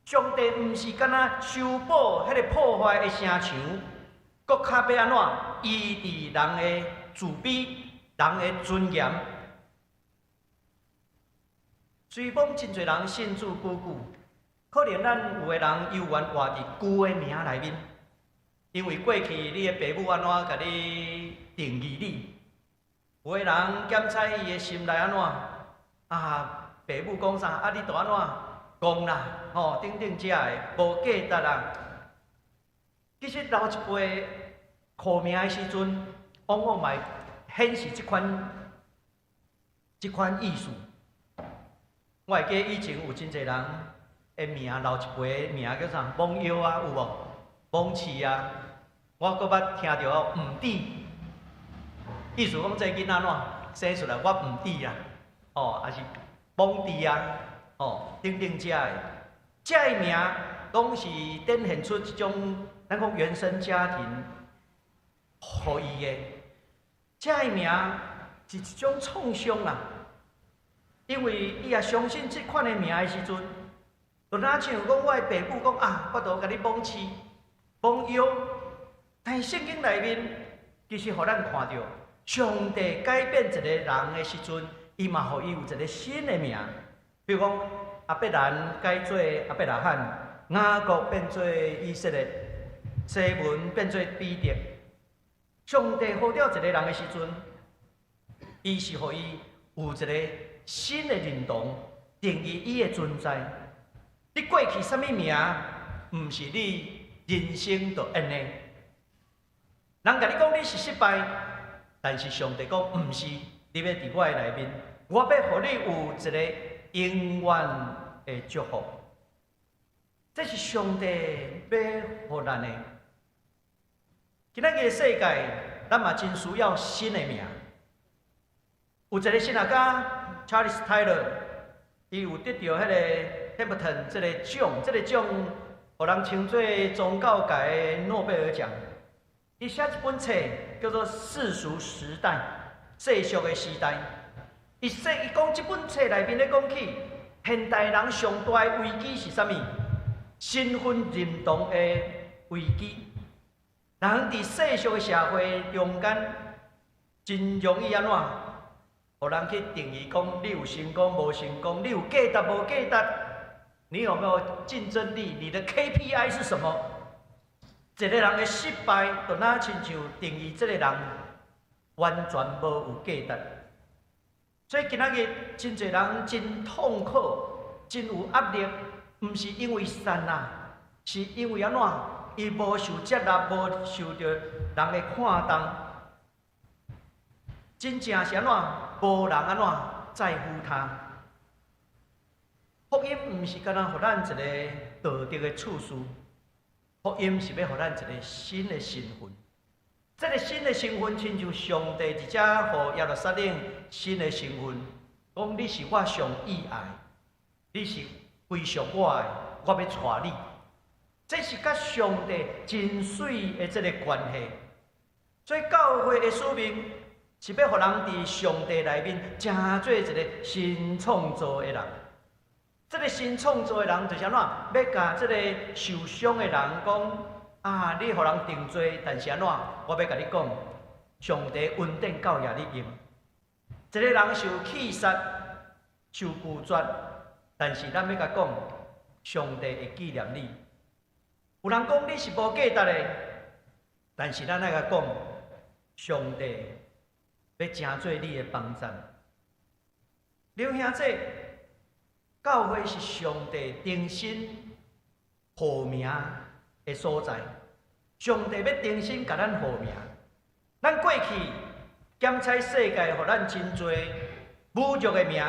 上帝毋是干焦修補彼個破壞的城牆，閣較欲按怎醫治人的自卑、人的尊嚴。雖講真濟人信主久久，可能咱有的人猶原活佇舊的名內面，因為過去你的爸母按怎共你定義你，有的人檢查伊的心內按怎啊，爸母講啥啊，你就按怎講啦，吼，等等遮的無價值啦。其實老一輩號名的時陣，往往嘛會顯示這款意思。我會記以前有真濟人的名，老一輩的名叫啥？罔腰啊，有無？罔刺啊，我閣捌聽著毋知，意思講這囡仔按怎生出來，我毋知啊，吼，抑是罔知啊，吼，等等遮的，這个名攏是展現出一種咱講原生家庭予伊的，這个名是一種創傷啦。因為伊也相信這款的名的時陣，就若像講我的爸母講啊，我都共你罔刺、罔腰。但是聖經內面其實予咱看著，上帝改變一個人的時陣，伊嘛予伊有一個新的名。比如講，亞伯蘭改做亞伯拉罕，雅各變做以色列，西門變做彼得。上帝呼召一個人的時陣，伊是予伊有一個新的認同，定義伊的存在。你過去啥物名，毋是你人生就按呢。人共你講你是失敗，但是上帝講毋是，你欲佇我的內面，我欲予你有一個永遠的祝福。這是上帝欲予咱的。今仔日的世界，咱嘛真需要新的名。有一個神學家 Charles Taylor，伊有得著彼个 Templeton 這个獎，這个獎予人稱做宗教界的諾貝爾獎。伊寫一本冊叫做《世俗時代》，世俗的時代。伊說伊講這本冊內面咧講起，現代人上大的危機是啥物？身份認同的危機。人佇世俗的社會中間，真容易按怎？予人去定義講你有成功無成功，你有價值無價值？你有沒有競爭力？你的 KPI 是什麼？一個人的失敗，就若親像定義這個人完全無有價值。所以今仔日真濟人真痛苦，真有壓力，毋是因為善啊，是因為按怎？伊無受接納，無受著人的看重。真正是按怎？無人按怎在乎他。福音毋是干焦予咱一个道德的次序，福音是欲予咱一个新的身份。這个新的身份，親像上帝直接予耶路撒冷新的身份，講你是我上意愛，你是歸屬我的，我欲帶你。這是佮上帝真媠的這个關係。所以教會的使命是欲予人佇上帝內面成做一个新創造的人。這个新創造的人就是按怎？欲共這个受傷的人講啊，你予人定罪，但是按怎？我欲共你講，上帝恩典夠予你用。一个人受棄殺、受拒絕，但是咱欲共講，上帝會紀念你。有人講你是無價值的，但是咱愛共講，上帝欲成做你的幫贊。劉兄弟，教會是上帝重新號名的所在。上帝欲重新共咱號名。咱過去檢採世界，予咱真濟侮辱的名，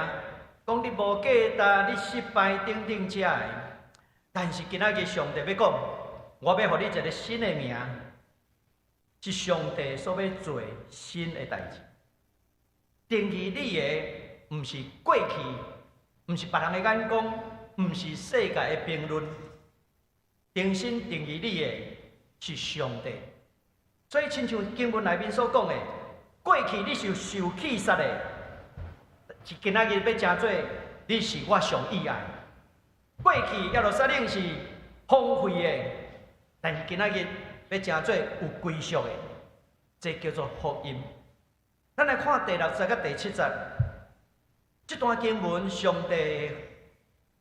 講你無價值，你失敗等等這个。但是今仔日上帝欲講，我欲予你一个新的名，是上帝所欲做新的代誌。定義你的，毋是過去，毋是別人的眼光，毋是世界的評論。重新定義你的是上帝。所以，親像經文內面所講的，過去你是受棄殺的，是今仔日欲成做你是我上意愛。過去耶路撒冷是荒廢的，但是今仔日欲成做有歸屬的，這叫做福音。咱來看第六節佮第七節，這段經文，上帝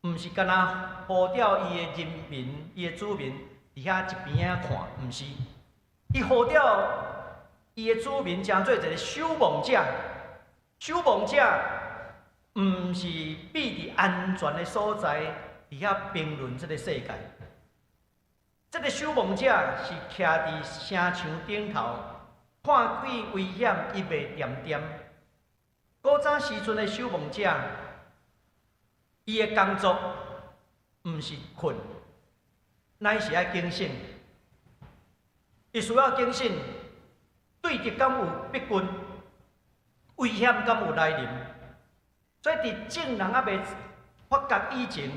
毋是干焦呼召伊的人民、伊的子民佇遐一邊仔看，毋是。伊呼召伊的子民，成做一个守望者。守望者毋是避佇安全的所在，佇遐評論這个世界。這个守望者是徛佇城牆頂頭，看見危險，伊袂恬恬。古早時陣的守望者，伊的工作毋是睏，乃是愛警醒。伊需要警醒，對敵敢有逼近，危險敢有來臨。所以佇眾人猶未發覺以前，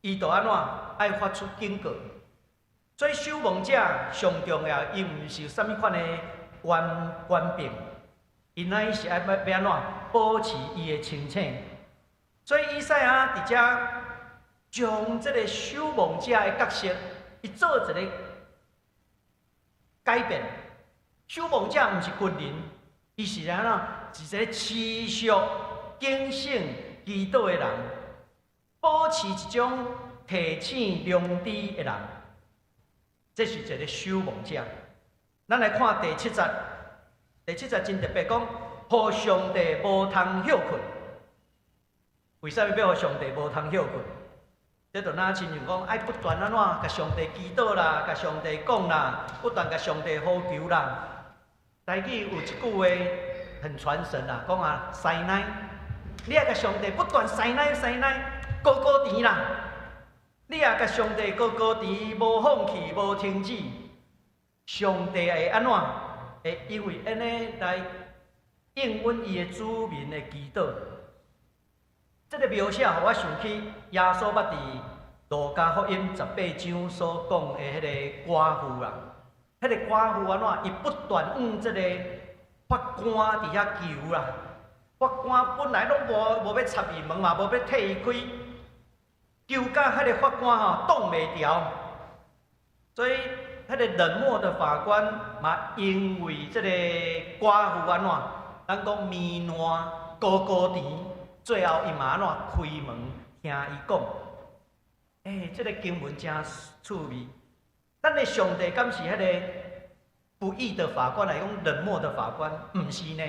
伊就按怎愛發出警告。所以守望者上重要，伊毋是啥物款的權柄，伊乃是愛欲按怎保持伊的清醒。所以以賽亞佇遮將這个守望者的角色，伊做一个改變。守望者毋是軍人，伊是按怎？是一个持續警醒祈禱的人，保持一種提醒良知的人。這是一个守望者。咱來看第七節，第七節真特別，講予上帝無通歇睏。為啥物欲予上帝無通歇睏？這就若親像講，愛不斷按怎共上帝祈禱啦，共上帝講啦，不斷共上帝呼求啦。台語有一句話很傳神啊，講啊，師奶，你愛共上帝不斷師奶師奶，高高甜啦。你若共上帝高高甜，無放棄，無停止，上帝會按怎？會因為按呢來應允伊的子民的祈禱。這个描寫，予我想起耶穌捌佇路加福音18章所講的彼个寡婦啦。彼个寡婦按怎？伊不斷向這个法官佇遐求啦。法官本來攏無欲插伊門嘛，無欲替伊開，求甲彼个法官吼擋袂牢。所以，彼个冷漠的法官嘛，因為這个寡婦按怎？咱講面爛高高甜。最後，伊嘛按怎開門聽伊講？欸，這个經文真趣味。咱的上帝敢是彼个不義的法官來講冷漠的法官？毋是呢。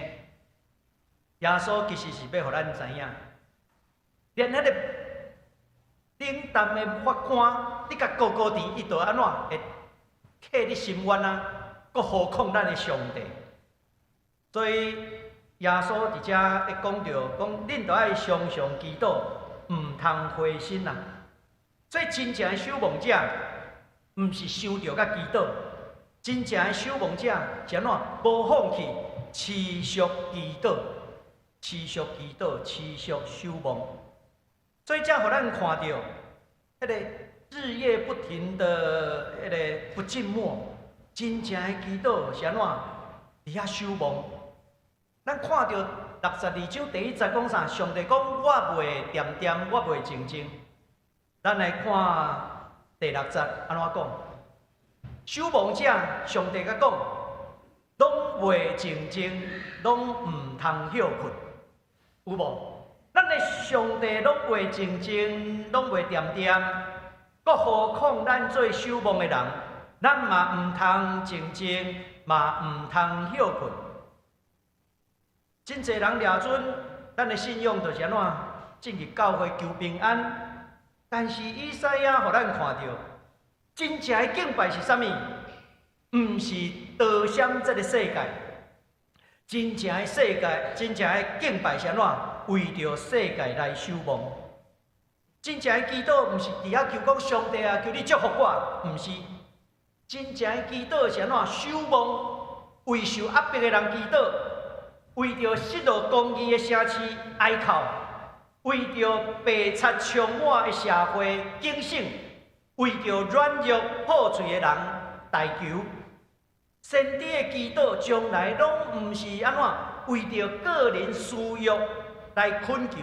耶穌其實是欲予咱知影，連彼个冷淡的法官，你共高高甜，伊就按怎會替你伸冤啊？閣何況咱的上帝？所以耶穌佇遮會講著，講恁著愛常常祈禱，毋通灰心啊！所以真正的守望者，毋是想著佮祈禱，真正的守望者是按怎？無放棄，持續祈禱，持續祈禱，持續守望。所以這予咱看著，彼个日夜不停的彼个不靜默，真正的祈禱是按怎？佇遐守望。咱看著62章第一節講啥？上帝講我袂恬恬，我袂靜靜。咱來看第六節按怎講？守望者，上帝共講，攏袂靜靜，攏毋通歇睏，有無？咱的上帝攏袂靜靜，攏袂恬恬，閣何況咱做守望的人，咱嘛毋通靜靜，嘛毋通歇睏。真濟人掠準咱的信仰就是按怎進入教會求平安，但是以賽亞予咱看著，真正的敬拜是啥物？毋是逃閃這个世界，真正的世界，真正的敬拜是按怎？為著世界來守望。真正的祈禱毋是佇遐求講上帝啊，求你祝福我，毋是。真正的祈禱是按怎？守望，為受壓迫的人祈禱，為著失落公義的城市哀哭，為著白賊充滿的社會警醒，為著軟弱破碎的人代求。先知的祈禱從來攏毋是按怎為著個人私欲來懇求。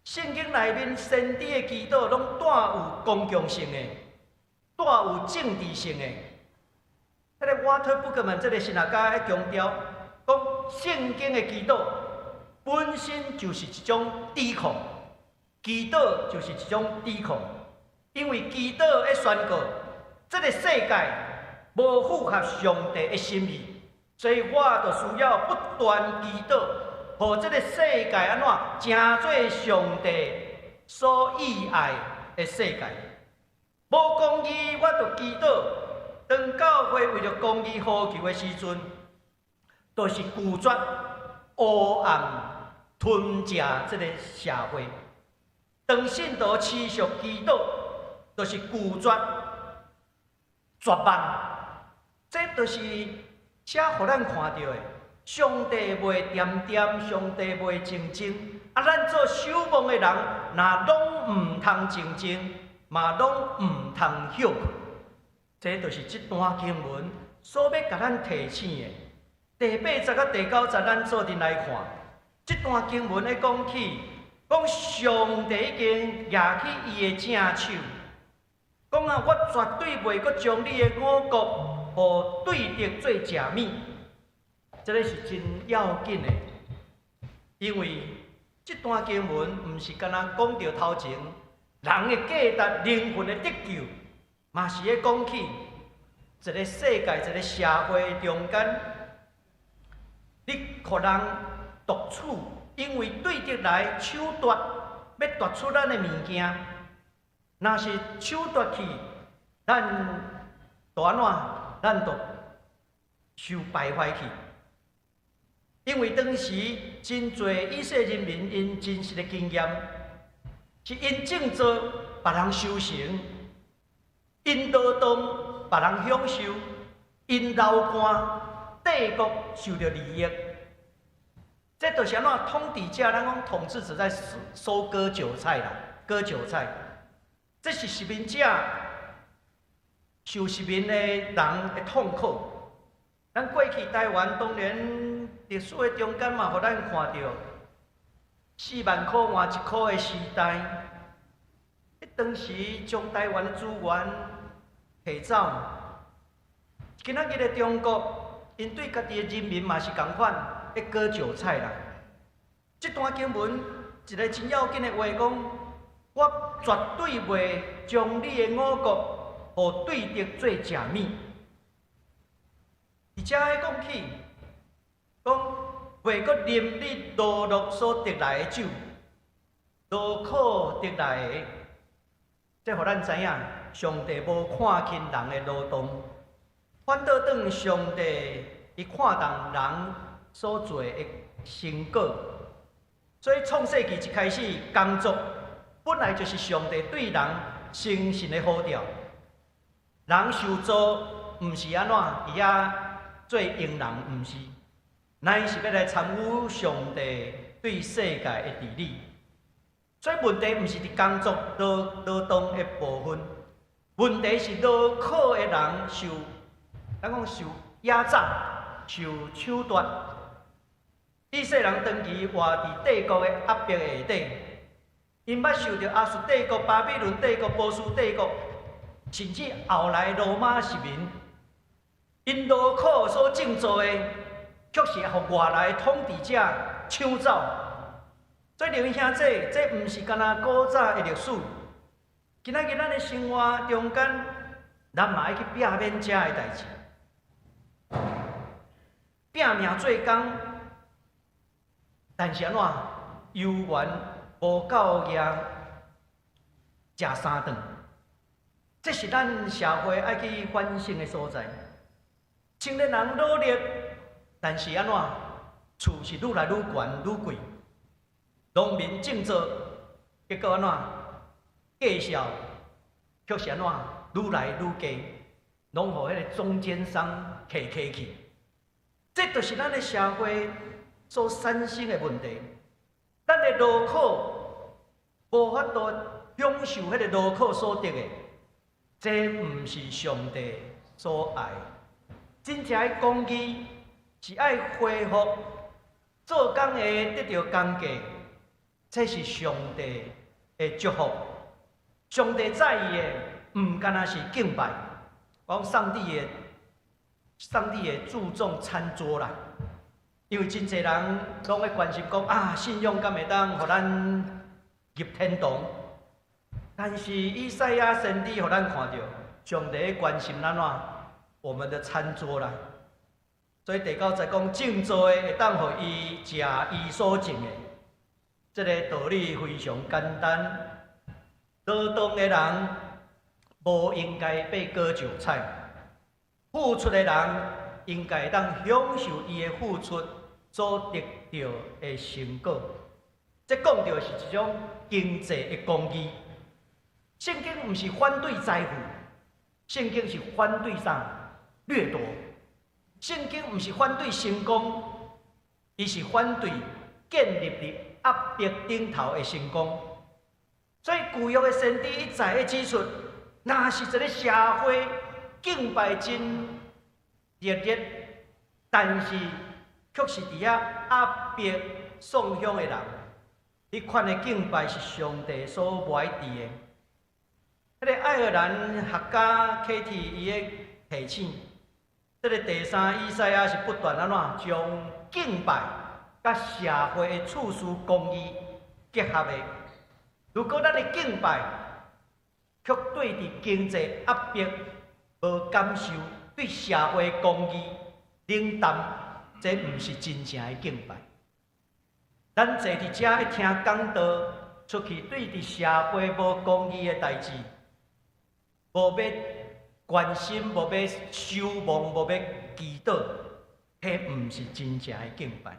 聖經內面先知的祈禱攏帶有公共性的，帶有政治性的。彼个瓦特布克曼這个神學家咧強調，講聖經的祈禱本身就是一種指控，祈禱就是一種指控，因為祈禱會宣告這个世界無符合上帝的心意，所以我就需要不斷祈禱，予這个世界按怎成做上帝所意愛的世界。無公義，我就祈禱。當教會為著公義呼求的時陣，就是拒絕黑暗吞食這个社會。當信徒持續祈禱，就是拒絕絕望。這就是寫予咱看著的，上帝袂恬恬，上帝袂靜靜。啊，咱做守望的人，若攏毋通靜靜，嘛攏毋通歇睏。這就是這段經文所欲共咱提醒的。第八節佮第九節，咱做陣來看。這段經文咧講起，講上帝已經舉起伊的正手，講啊，我絕對袂閣將你的五穀予對敵做食物。這个是真要緊的，因為這段經文毋是干焦講著頭前人的價值、靈魂的得救，嘛是咧講起一个世界、一个社會中間，你予人奪取，因為對敵來搶奪，欲奪取咱的物件，若是搶奪去，咱就按怎？咱就受敗壞去。因為當時真濟以色列人民𪜶真實的經驗，是𪜶種作別人收成，𪜶勞動別人享受，𪜶流汗帝國受著利益。這就是按怎統治者，咱講統治者在收割韭菜啦，割韭菜。這是殖民者受殖民的人的痛苦。咱過去台灣當然歷史的中間嘛，予咱看著4萬箍換一箍的時代，彼當時將台灣的資源提走。今仔日的中國，𪜶對家己的人民嘛是仝款，咧割韭菜啦。這段經文一个真要緊的話講，我絕對袂將你的五穀予對敵做食物。而且講起，講袂閣啉你勞碌所得來的酒，勞苦得來的，這予咱知影，上帝無看輕人的勞動，反倒轉上帝伊看重人所做的成果。所以創世記一開始，工作本來就是上帝對人誠實的呼召。人受造毋是按怎佇遐做傭人，毋是，乃是欲來參與上帝對世界的治理。所以問題毋是佇工作勞勞動的部分，問題是勞苦的人受，咱講受壓榨、受搶奪。以色列人長期活佇帝國的壓迫下底，𪜶捌受著亞述帝國、巴比倫帝國、波斯帝國，甚至後來羅馬殖民。𪜶勞苦所種造的，卻是予外來統治者搶走。所以，弟兄姊，這毋是干焦古早的歷史。今仔日咱的生活中間，咱嘛愛去避免這的代誌，拼命做工，但是按怎猶原無夠額食三頓。這是咱社會愛去反省的所在。青年人努力，但是按怎厝是愈來愈懸愈貴，農民種作，結果按怎價數卻是按怎愈來愈低，攏予彼个中間商揢揢去。這就是咱的社會所產生的問題。咱的勞苦無法度享受彼个勞苦所得的，這毋是上帝所愛。真正的公義是愛恢復做工的得著工價，這是上帝的祝福。上帝在意的，毋干焦是敬拜，講上帝會注重餐桌啦。因為真濟人攏會關心講啊，信仰敢會當予咱入天堂？但是以賽亞先知予咱看著，上帝關心咱怎我們的餐桌啦。所以第九節講種作的會當予伊食伊所種的，這个道理非常簡單。勞動的人無應該被割韭菜，付出的人應該當享受伊的付出所得著的成果。這講著是一種經濟的公義。聖經毋是反對財富，聖經是反對啥？掠奪。聖經毋是反對成功，伊是反對建立佇壓迫頂頭的成功。所以舊約的先知一再的指出，若是一个社會敬拜真熱烈，但是卻是佇遐壓迫送香的人，彼款的敬拜是上帝所無愛佇的。彼个愛爾蘭學家 Katie 伊的提醒，這个第三以賽亞是不斷按怎將敬拜佮社會的處事公義結合的。如果咱的敬拜卻對佇經濟壓迫無感受，對社會公義冷淡，這毋是真正的敬拜。咱坐佇遮一聽講道，出去對佇社會無公義的代誌，無欲關心，無欲守望，無欲祈禱，彼毋是真正的敬拜。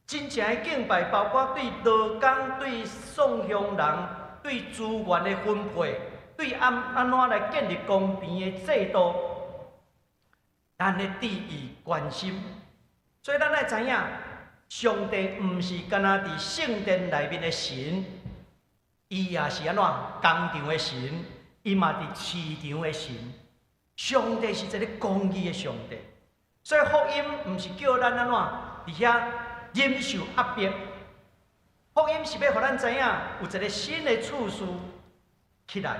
真正的敬拜包括對勞工、對送香人、對資源的分配、對按怎來建立公平的制度，咱的注意關心。所以咱愛知影，上帝毋是干焦佇聖殿內面的神，伊也是按怎工場的神，伊嘛佇市場的神。上帝是一个公義的上帝，所以福音毋是叫咱按怎佇遐忍受壓迫，福音是欲予咱知影有一个新的處事起來。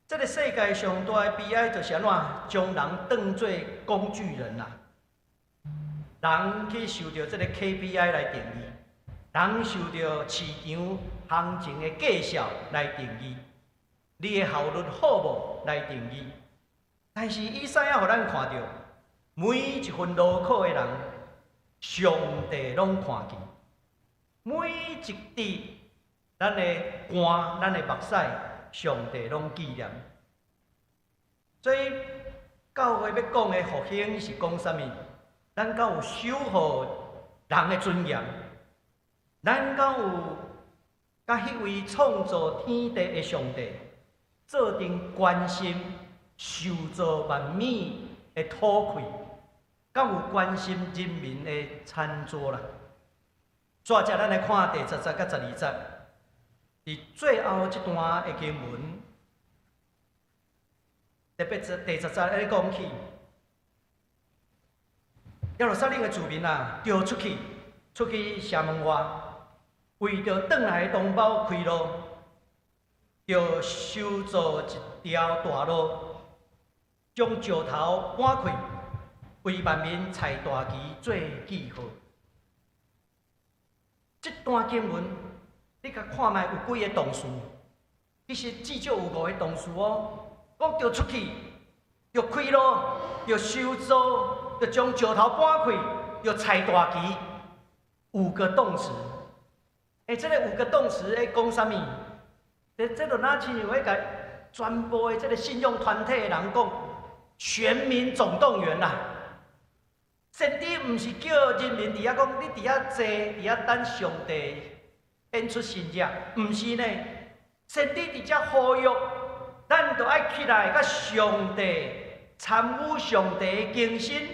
這个世界上大的悲哀就是按怎將人當做工具人啦。人去受著這个 KPI 來定義，人受著市場行情的價數來定義，你的效率好無來定義。但是以賽亞予咱看著，每一份勞苦的人，上帝攏看見，每一滴咱的汗、咱的目屎，上帝攏紀念。所以教會欲講的復興是講啥物？咱敢有守護人的尊嚴？咱敢有佮彼位創造天地的上帝做陣關心受造萬物的討氣？敢有關心人民的餐桌啦？煞來咱來看第十節佮十二節，佇最後這段的經文，特別第十節咧講起，耶路撒冷的子民啊，著出去，出去城門外，為著轉來的同胞開路，著修造一條大路。將石頭搬開，為萬民踩大旗做記號。這段經文，你共看覓有幾个動詞？其實至少有五个動詞哦。講著出去，著開路，著修造，著將石頭搬開，著踩大旗，五個動詞。欸，這个五個動詞咧講啥物？這就若親像彼个全部的這个信仰團體的人講，全民總動員啦。先知毋是叫人民佇遐講，你佇遐坐，佇遐等上帝顯出神跡，毋是呢。先知佇遮呼籲，咱著愛起來，佮上帝參與上帝的更新，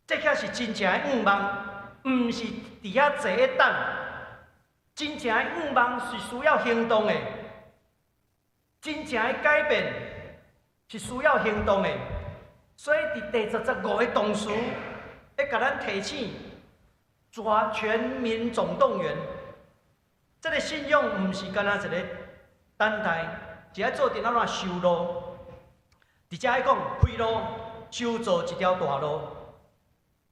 這才是真正的向望，毋是佇遐坐咧等。真正的向望是需要行動的，真正的改變是需要行動的。所以佇第15個動詞，會共咱提醒，全民總動員。這个信仰毋是干焦一个等待，是愛做陣按怎修路。佇遮愛講開路，修造一條大路。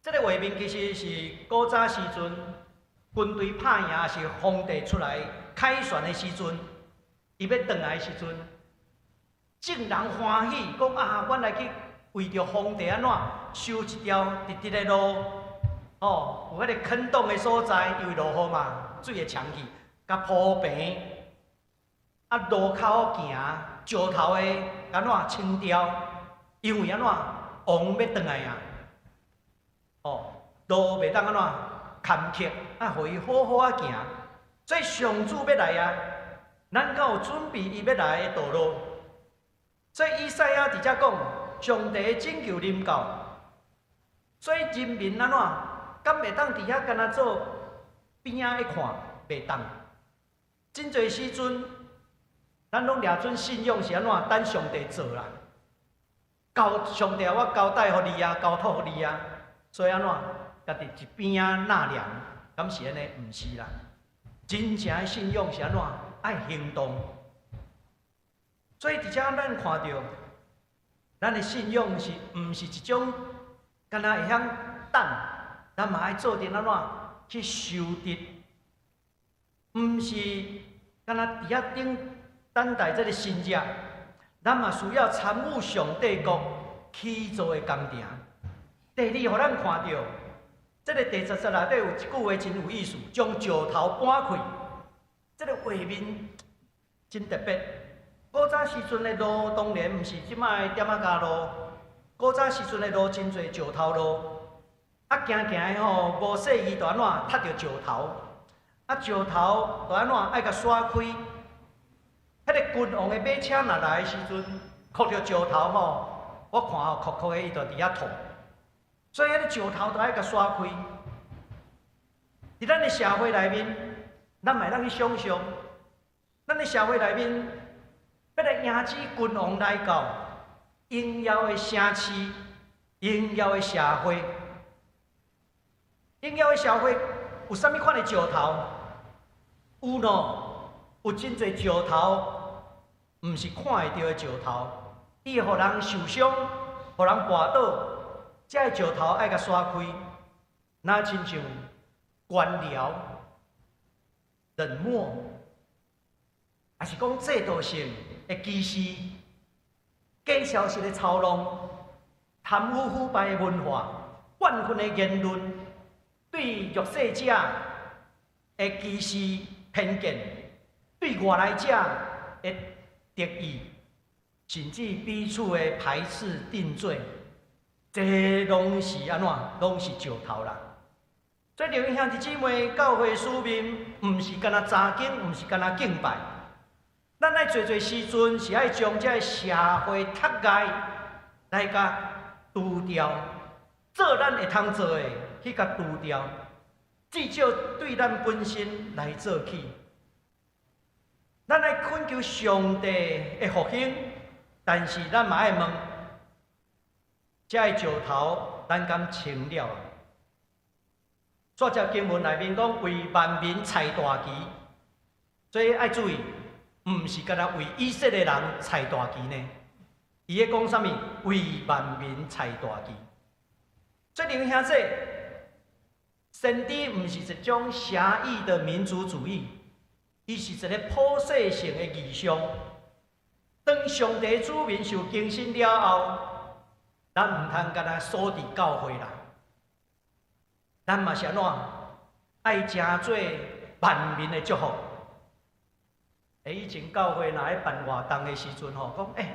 這个畫面其實是古早時陣軍隊拍贏，抑是皇帝出來凱旋的時陣，伊欲轉來的時陣，眾人歡喜，講啊，阮來去為著皇帝按怎修一條直直的路，哦，有彼个坑洞的所在，因為落雨嘛，水會沖去，共鋪平，啊，路較好行，石頭會按怎清掉，因為按怎王欲轉來啊，哦，路袂當按怎坎坷，啊，予伊好好仔行。所以上主欲來啊，咱敢有準備伊欲來的道路？所以以賽亞佇遮講，上帝的拯救臨到，所以人民按怎，敢會當佇遐干焦做邊仔咧看，袂當。真濟時陣，咱攏掠準信仰是按怎，等上帝做啦。交上帝，我交代予你啊，交託予你啊，所以按怎，家己一邊仔納涼，敢是按呢？毋是啦。真正的信仰是按怎？愛行動。所以佇遮咱看著，咱的信仰是毋是一種干焦會曉等，咱嘛愛做陣按怎去修直，毋是干焦佇遐等等待這个神跡，咱嘛需要參與上帝國起造的工程。第二，予咱看著，這个第10節內底有一句話真有意思，將石頭搬開，這个畫面真特別。古早時陣的路當然毋是這擺的店仔膠路，古早時陣的路真濟石頭路，啊行行的吼，無細意就按怎踢著石頭，啊石頭就按怎愛共徙開。彼个君王的馬車若來的時陣，磕著石頭吼，我看吼，哭哭的伊就佇遐吐。所以彼个石頭都愛共徙開。佇咱的社會內面，咱嘛會當去想象，咱的社會內面，欲來迎接君王來到，榮耀的城市，榮耀的社會，榮耀的社會有啥物款的石頭？有喏，有真濟石頭，毋是看會著的石頭，伊會予人受傷，予人跋倒。這个石頭愛共徙開，若親像官僚、冷漠，抑是講制度性的歧視、假消息的操弄、貪污腐敗的文化、怨恨的言論、對弱勢者的歧視偏見、對外來者的敵意，甚至彼此的排斥定罪，這攏是按怎？攏是石頭啦。所以，弟兄兄弟姊妹，教會使命毋是干焦查經，毋是干焦敬拜。咱愛濟濟時陣是愛將這个社會窒礙來共除掉，做咱會通做的去共除掉，至少對咱本身來做起。咱愛懇求上帝的復興，但是咱嘛愛問：這个石頭咱敢清了？煞節經文內面講為萬民踩大旗，所以愛注意，毋是干焦為以色列人踩大旗呢。伊咧講啥物？為萬民拆大旗。所以弟兄姊，先知毋是一種狹義的民族主義，伊是一個普世性的異象。當上帝子民受更新了後，咱毋通干焦鎖佇教會啦，咱嘛是按怎？愛成做萬民的祝福。以前教會若咧辦活動的時陣吼，講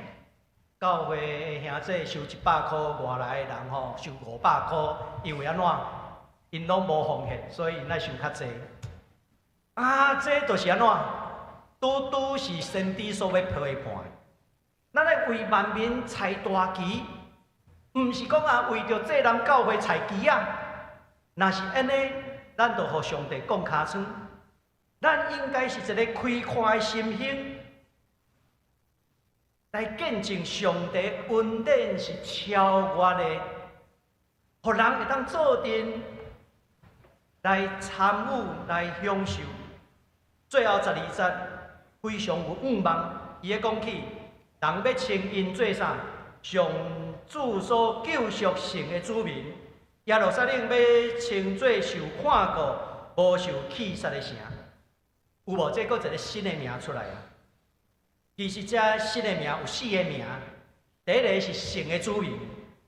教會的兄弟收100箍，外來的人吼收500箍，因為按怎？𪜶攏無奉獻，所以𪜶愛收較濟。啊，這就是按怎？拄拄是先知所欲批判的。咱愛為萬民拆大旗，毋是講啊為著濟南教會拆旗仔。若是按呢，咱就予上帝摃尻川。咱應該是一个開闊的心胸，來見證上帝恩典是超越的，予人會當做陣來參與、來享受。最後十二節非常有向望，伊咧講起人欲稱𪜶做啥？上主所救贖成的子民，耶路撒冷欲稱做受看顧、無受棄殺的城。有無？這閣一个新的名出來啊！其實這新的名有四个名，第一个是神的子民，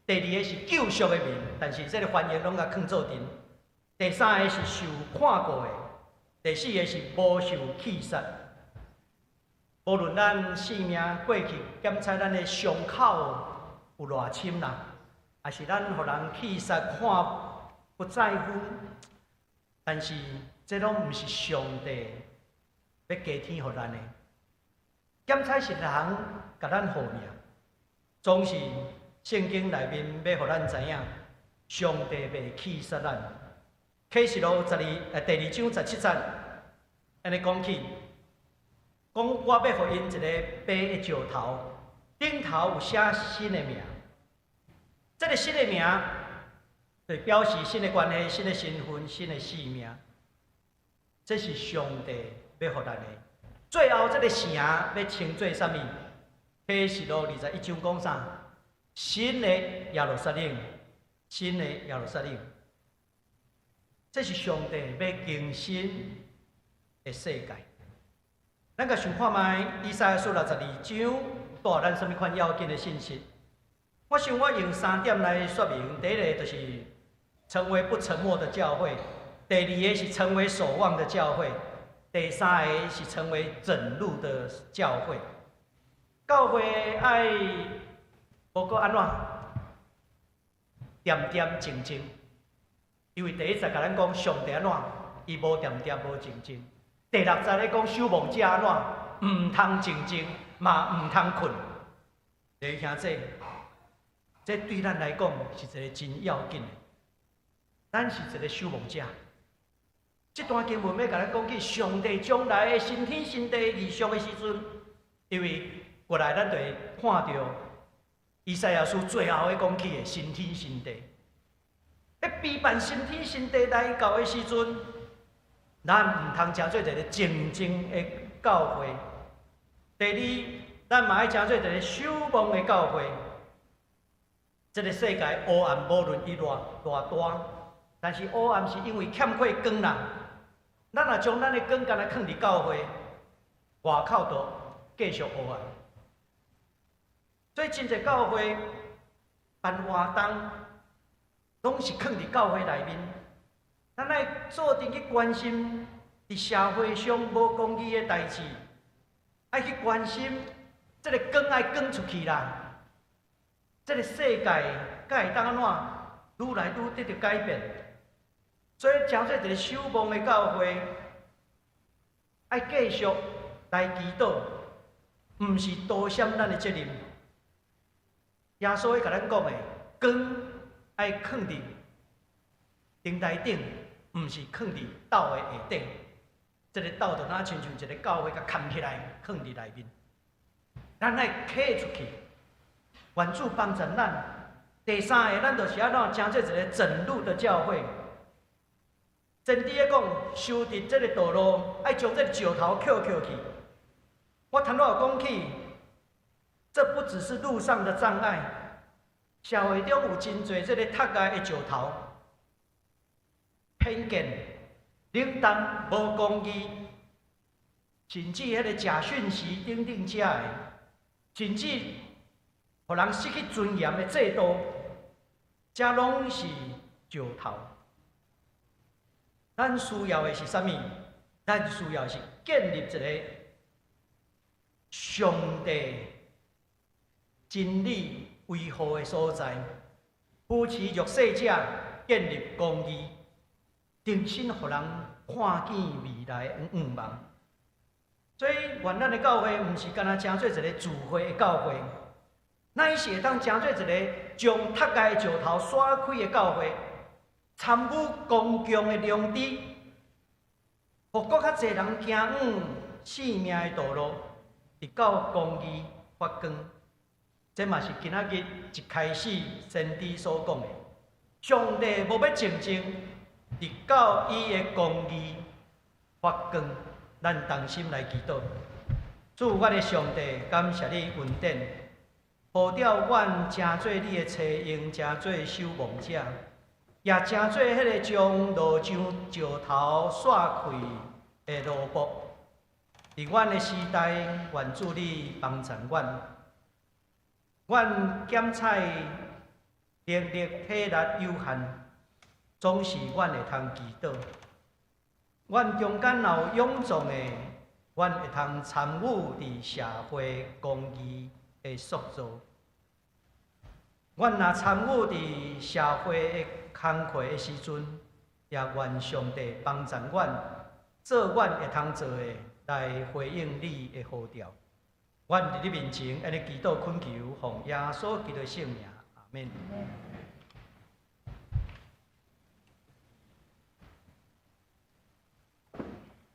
第二个是救贖的民，但是這个翻譯攏共囥做陣。第三个是受看顧的，第四个是無受棄殺。無論咱生命過去檢查咱的傷口有偌深啦，抑是咱予人棄殺看不在乎，但是這攏毋是上帝欲加添予咱的。檢查是人共咱號命，總是聖經內面欲予咱知影，上帝袂棄殺咱。啟示錄十二第二章十七節，按呢講起，講我欲予𪜶一个白的石頭，頂頭有寫新的名。這个新的名，就表示新的關係、新的身份、新的性命。這是上帝欲予咱的。最後，這个城欲稱做啥物？啟示錄21章講啥？新的耶路撒冷，新的耶路撒冷。這是上帝欲更新的世界。咱共想看覓，以賽亞書62章帶咱啥物款要緊的信息？我想我用三點來說明。第一个就是成為不沉默的教會；第二个是成為守望的教會；第三个是成為拯路的教會。教會愛無閣按怎？恬恬靜靜。因為第一節共咱講上帝按怎，伊無恬恬無靜靜。第六節咧講守望者按怎，毋通靜靜，嘛毋通睏。弟兄姊，這對咱來講是一个真要緊的。咱是一个守望者。這段經文欲共咱講起上帝將來的新天新地異象的時陣，因為過來咱就會看著以賽亞書最後咧講起的新天新地。咧備辦新天新地來到的時陣，咱毋通成做一个靜靜的教會。第二，咱嘛愛成做一个守望的教會。這个世界黑暗，無論伊偌偌大，但是黑暗是因為欠缺光啦。咱若將咱的光干焦囥佇教會外口，就繼續黑暗。所以真濟教會辦活動，攏是囥佇教會內面。咱愛做陣去關心佇社會上無公義的代誌，愛去關心這个光愛光出去啦。這个世界才會當按怎愈來愈得著改變。所以，成做一个守望的教會，愛繼續來祈禱，毋是躲閃咱的責任。耶穌會共咱講的，光愛囥佇燈台頂，毋是囥佇斗的下底。這个斗就若親像一个教會，共崁起來，囥佇內面。咱愛揢出去，願主幫助咱。第三个，咱就是按怎成做一个拯路的教會。先知咧講，修直這个道路，愛將這个石頭抾抾去。我頭拄有講起，這不只是路上的障礙，社會中有真濟這个踢礙的石頭、偏見、冷淡、無公義，甚至彼个假訊息等等遮的，甚至予人失去尊嚴的制度，這攏是石頭。咱需要的是啥物？咱需要的是建立一个上帝真理維護的所在，扶持弱勢者，建立公義，重新予人看見未來的願望。所以，願咱的教會毋是干焦成做一个聚會的教會，乃是會當成做一个將踢礙的石頭徙開的教會，參與公共的良知，予閣較濟人行往生命的道路，直到公義發光。這嘛是今仔日一開始先知所講的，上帝無欲靜靜，直到伊的公義發光。咱同心來祈禱，主，阮的上帝，感謝你恩典，呼召阮成做你的差用，成做守望者，也成做彼个將路上石頭徙開的奴僕。佇阮的時代，願主你幫助阮，阮減采能力體力有限，總是阮會通祈禱。阮中間若有勇壯的，阮會通參與佇社會公義的塑造。阮若參與佇社會的工課的時陣，也願上帝幫助阮，做阮會通做的，來回應你的呼召。阮佇你面前按呢祈禱懇求，奉耶穌基督聖名，阿們。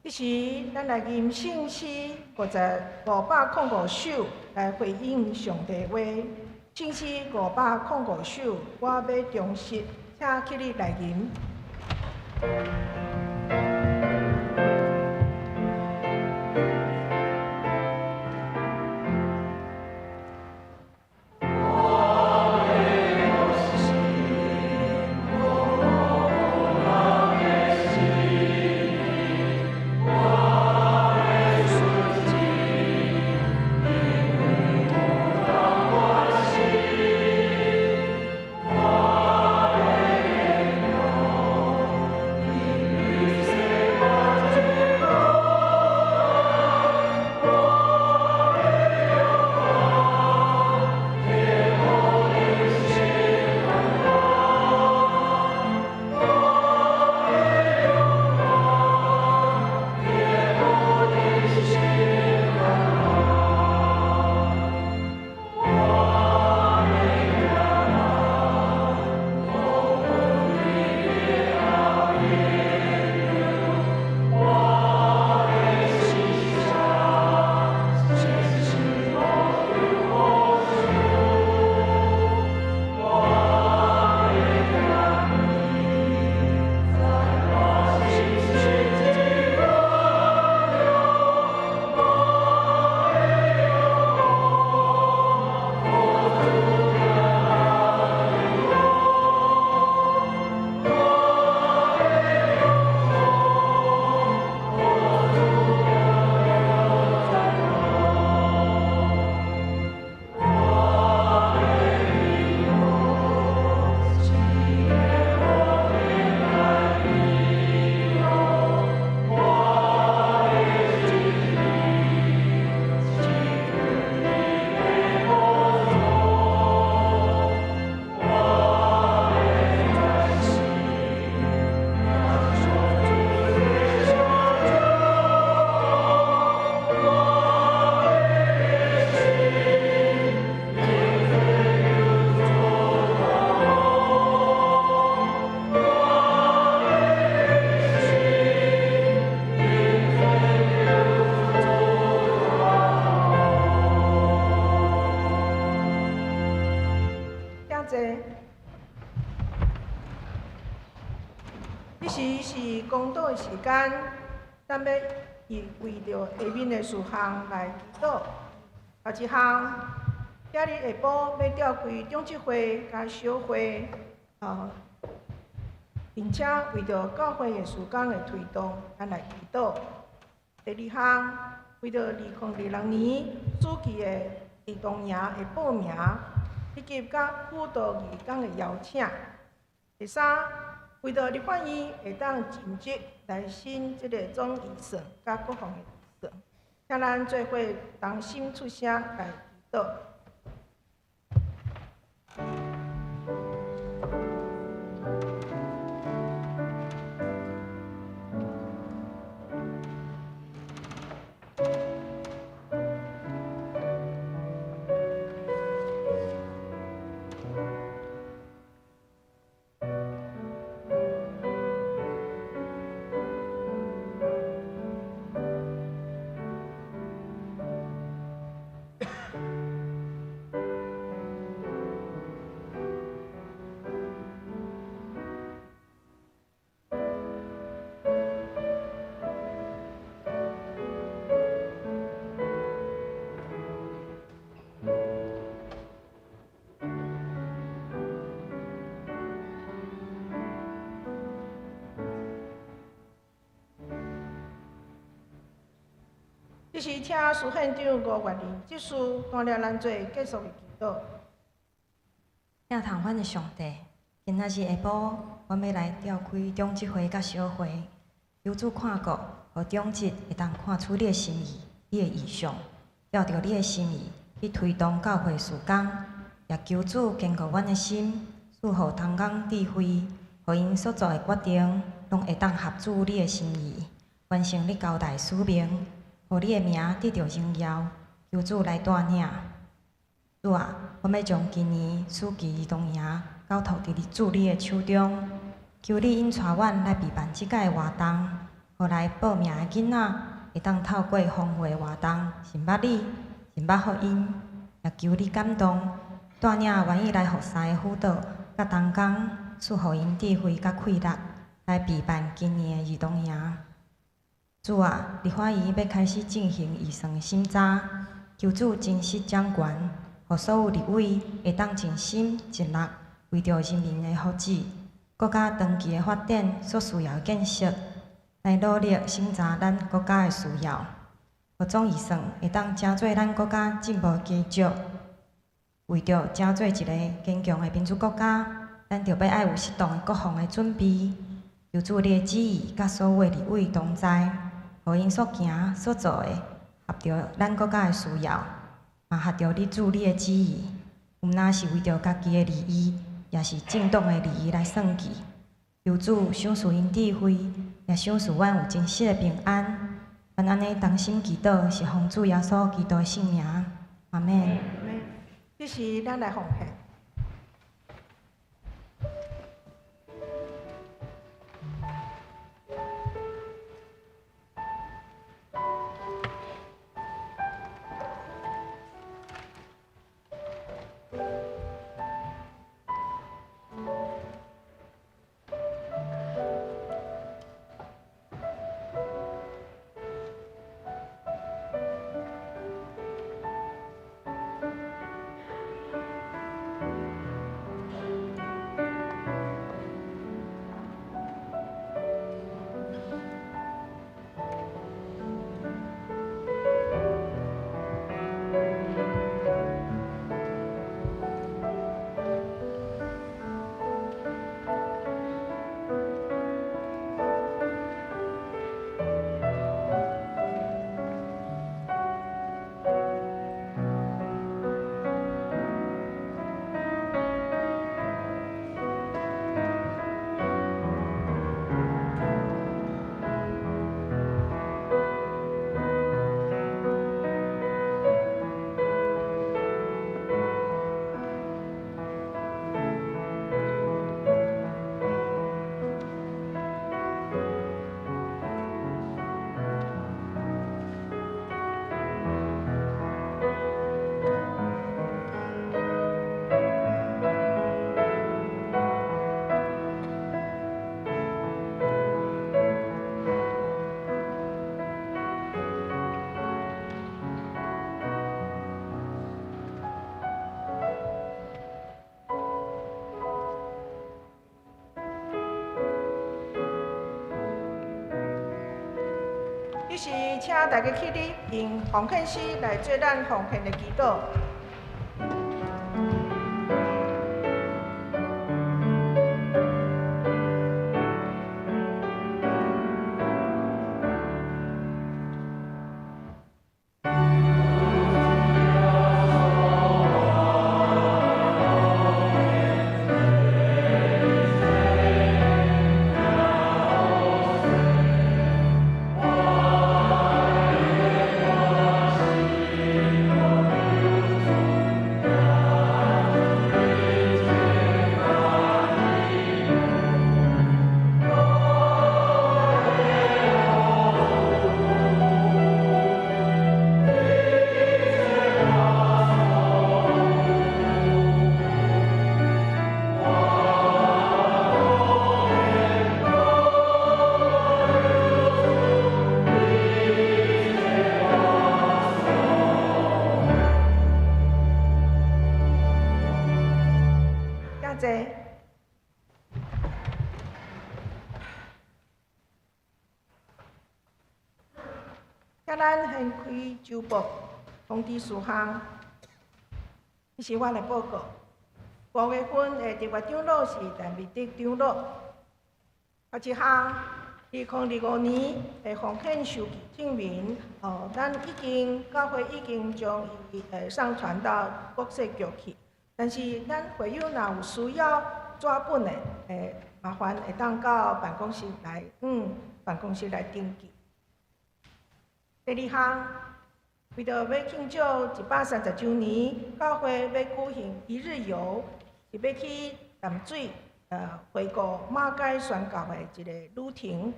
彼時，咱來吟聖詩50505首來回應上帝話。聖詩505首，我欲忠實，請起立來吟。坐。彼時是公禱的時間，咱欲為著下面的事項來祈禱。頭一項，今日下晡欲召开长执会佮小会，并且为著教会的事工的推动，咱来祈祷。第二项，为著2026年暑期的儿童营的报名，以及佮辅导义工的邀请。第三，为著立法院会当尽职来审这个总预算佮国防的预算，请咱做伙同心出声来祈祷。这时，请司宪长吴月玲执事带领咱做结束的祈祷。疼痛阮的上帝，今仔日下晡，阮欲来召开长执会佮小会，求主看顾，予长执会当看出你的心意、你的异象，照著你的心意去推动教会事工，也求主坚固阮的心，赐予同工智慧，予𪜶所做的决定，拢会当合主你的心意，完成你交代的使命。予你的名得著荣耀，求主来带领。主啊，阮欲将今年暑期儿童营交托伫主你的手中，求你引带阮来备办这届的活动，予来报名的囡仔会当透过丰富的活动，认捌你，认捌福音，也求你感动，带领愿意来服侍的辅导佮同工，赐予𪜶智慧佮气力，来备办今年的儿童营。主啊，立法院欲开始进行预算的审查，求主真实掌权，予所有立委会当尽心尽力，为著人民的福祉、国家长期的发展所需要的建设，来努力审查咱国家的需要，予总预算会当成做咱国家进步的基石。为著成做一个坚强的民主国家，咱著欲爱有适当的国防的准备。求主你的旨意，佮所有的立委同在。予𪜶所行所做的，合著咱国家的需要，嘛合著你主你的旨意，毋但是为著家己的利益，也是政党的利益来算计。求主赏赐𪜶智慧，也赏赐阮有真实的平安。阮按呢同心祈祷，是奉主耶稣基督的圣名。阿们。这时，咱来奉献。彼時，請大家起立，用奉獻詩來做咱奉獻的祈禱。請坐。請咱掀開周報通知事項，這是我來報告。五月份的特別長老是陳美德長老。啊，這項2025年的奉獻收據證明，咱已經教會已經將伊上傳到國稅局去。但是咱會友若有需要紙本的，麻煩會當到辦公室來，辦公室來登記。第二項，為著欲慶祝130週年，教會欲舉行一日遊，是欲去淡水，回顧馬偕宣教的一個旅程。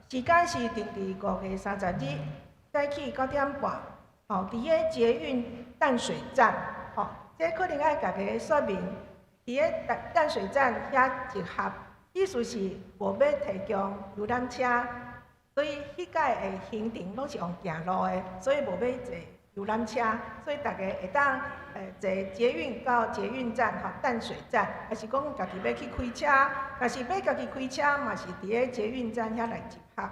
時間是定佇5月30日，早起9點半，佇个捷運淡水站，這可能愛共家說明，佇个淡水站遐集合，意思是無欲提供遊覽車，所以彼屆的行程攏是用行路的，所以無欲坐遊覽車，所以大家會當坐捷運到捷運站吼，淡水站，抑是講家己欲去開車，若是欲家己開車，嘛是佇个捷運站遐來集合。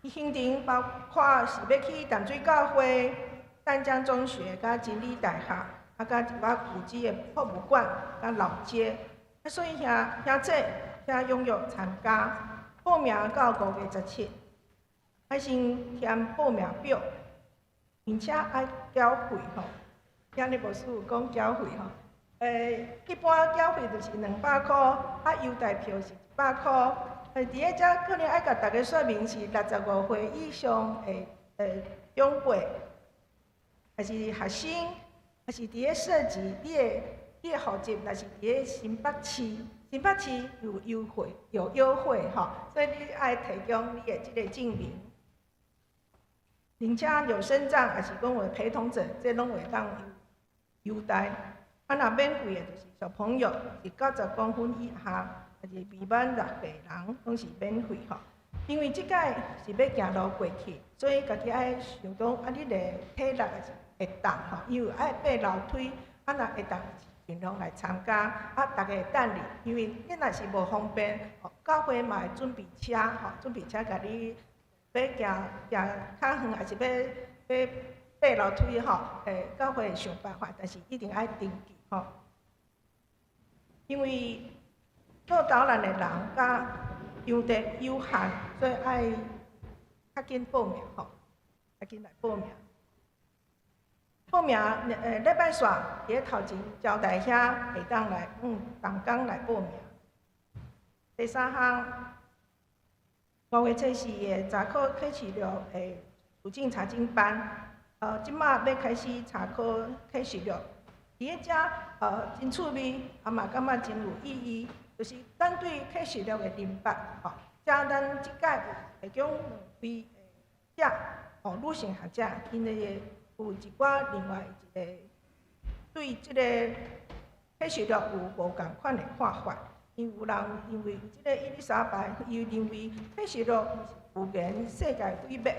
伊行程包括是欲去淡水教會、淡江中學、佮真理大學，佮一寡舊址的博物館、佮老街。所以兄弟遐踴躍參加，報名到5月17，愛先填報名表，並且愛繳費吼。今日牧師有講繳費吼，一般繳費就是200箍，優待票是100箍。佇咧遮可能愛共大家說明是65歲以上的長輩，抑是學生，抑是佇咧設籍，你的戶籍若是佇咧新北市，新北市有優惠，有優惠吼，所以你愛提供你的這个證明，並且有身障，抑是講有陪同者，這攏會當優待。若免費的，就是小朋友是90公分以下，抑是未滿6歲人，攏是免費吼。因為這擺是欲行路過去，所以家己愛想講，你的體力也是會當吼，因為愛爬樓梯，若會當盡量來參加，大家會等你，因為你若是無方便，教會嘛會準備車吼，準備車共你欲行行較遠，抑是欲爬樓梯吼，教會會想辦法，但是一定愛登記吼，因為做導覽的人佮場地有限，所以愛較緊報名吼，較緊來報名。報名，禮拜四佇咧頭前招待遐會當來，同工來報名。第三項，5月24的查考啟示錄的處境查經班，這馬欲開始查考啟示錄。佇咧遮，真趣味，嘛感覺真有意義，就是咱對啟示錄的認捌，遮咱這擺有提供兩位學者，女性學者，𪜶的有一寡另外一个對這個啟示錄有無仝款的看法。因有人認為這个伊麗莎白，伊認為啟示錄毋是預言世界毀滅，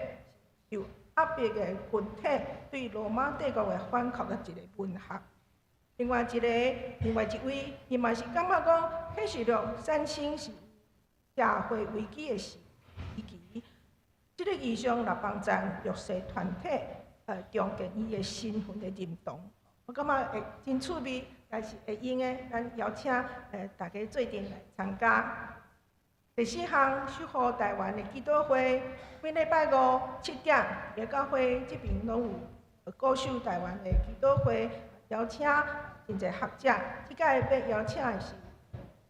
受壓迫的群體對羅馬帝國的反抗的一个文學。另外一位，伊嘛是感覺講啟示錄產生是社會危機的時期，這個異象若幫贊弱勢團體，重建伊的身份的認同。我感覺會真趣味，但是會用的，咱邀請大家做陣來參加。第四項，守護台灣的祈禱會，每禮拜五7點，伫教會這邊攏有固守台灣的祈禱會，邀請真濟學者。這擺欲邀請的是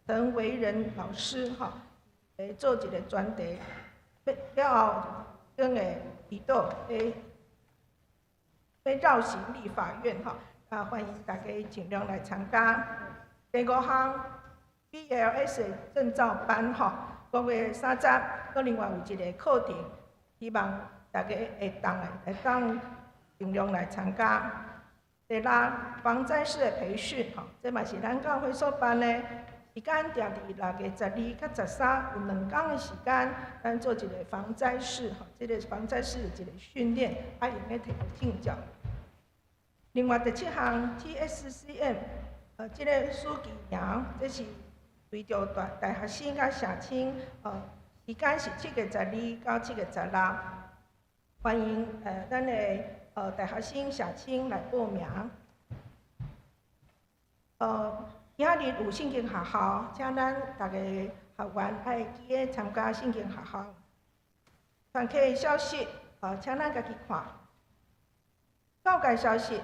陳維仁老師，吼，來做一個專題。了後，轉會祈禱，欲繞行立法院，吼，啊，歡迎大家盡量來參加。第五項，BLS 證照班，吼，5月30，閣另外有一個課程，希望大家會當的會當盡量來參加。第六，防災士的培訓，吼，這嘛是咱教會所辦的。時間定佇6月12佮13，有2工的時間，咱做一個防災士，吼，這個防災士一個訓練，啊，用得提證照。另外第七項 TSCM，這個暑期營，這是為著大大學生佮社青，時間是7月12到7月16，歡迎咱的大學生、社青來報名。今仔日有聖經學校，請咱逐个學員愛記得參加聖經學校。團契的消息，請咱家己看。教界消息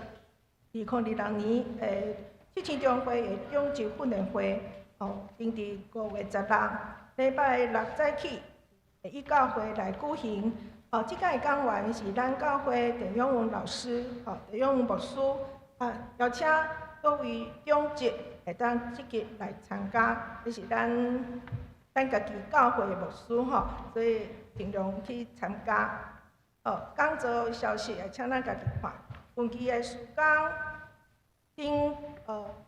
，2026年七星中會的長執訓練會，定佇5月16，禮拜六早起，以教會來舉行。這擺的講員是咱教會鄭永文老師，鄭永文牧師，啊，邀請各位長執會當積極來參加，這是咱家己教會的牧師吼，所以盡量去參加。講座消息也請咱家己看。近期的事工，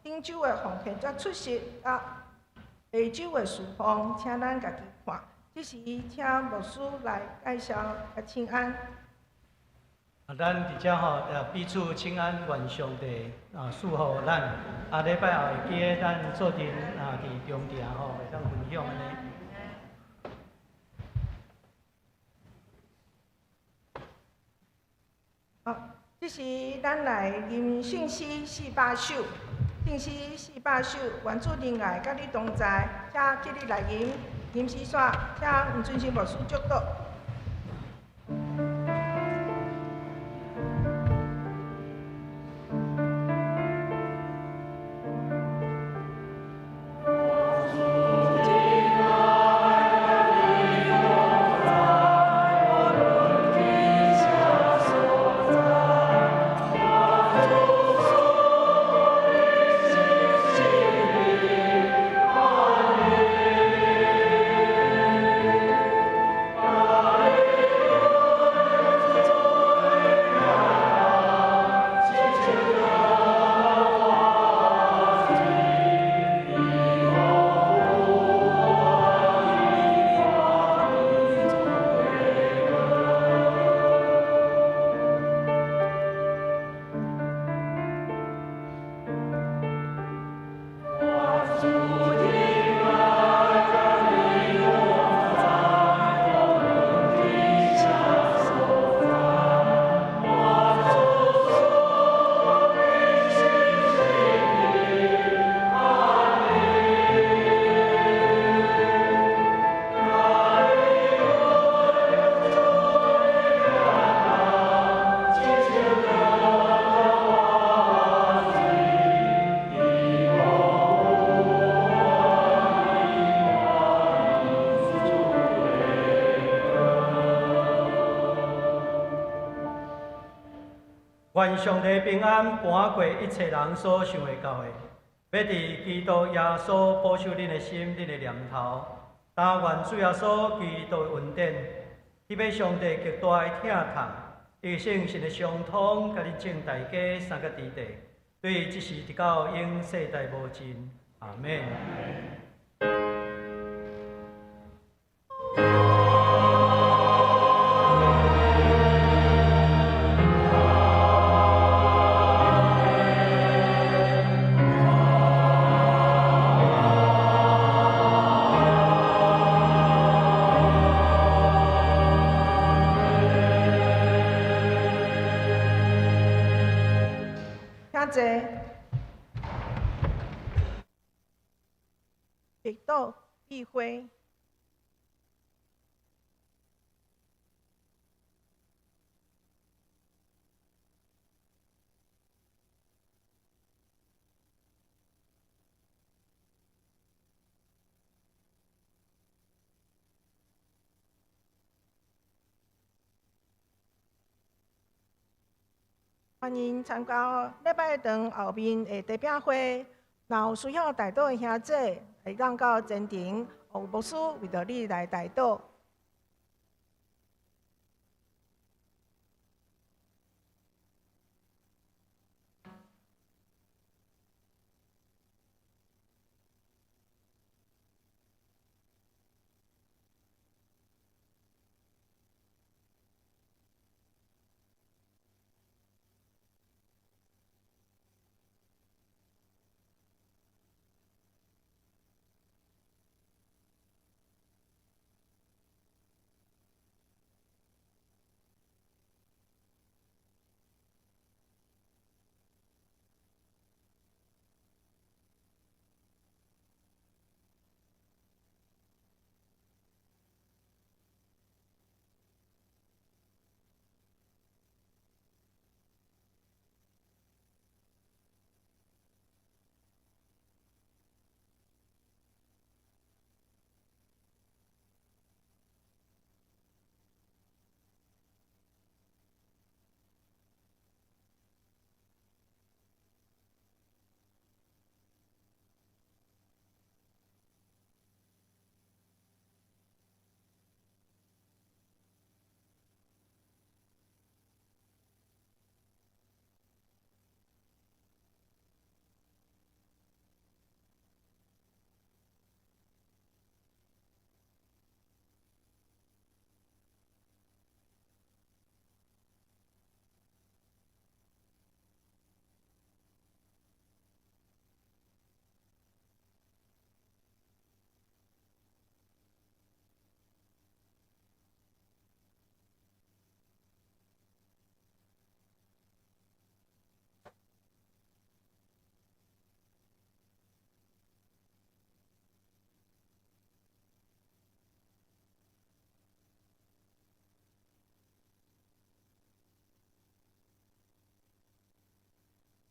頂週的奉獻者出席啊，下週的事奉，請咱家己看。這時請牧師來介紹，佮請安。啊，咱佇遮吼，彼此請安，願上帝賜福咱。啊，禮拜後會記得咱做陣啊，佇中埕吼，會當分享按呢。好，這時咱來吟聖詩400首，聖詩400首，願主恩愛佮你同在，請起立來吟，吟詩煞，請黃春生牧師祝禱。願上帝平安搬過一切人所想會到的，欲佇基督耶穌保守恁的心、恁的念頭。但願主耶穌基督的恩典，彼欲上帝極大的疼痛，伊聖神的相通，佮恁眾大家三个弟弟，對這時直到永世代無盡。阿們。坐。默祷闭会。歡迎參加禮拜堂後面的茶餅會，若有需要代禱的兄姐，會當到前庭，有牧師為著你來代禱。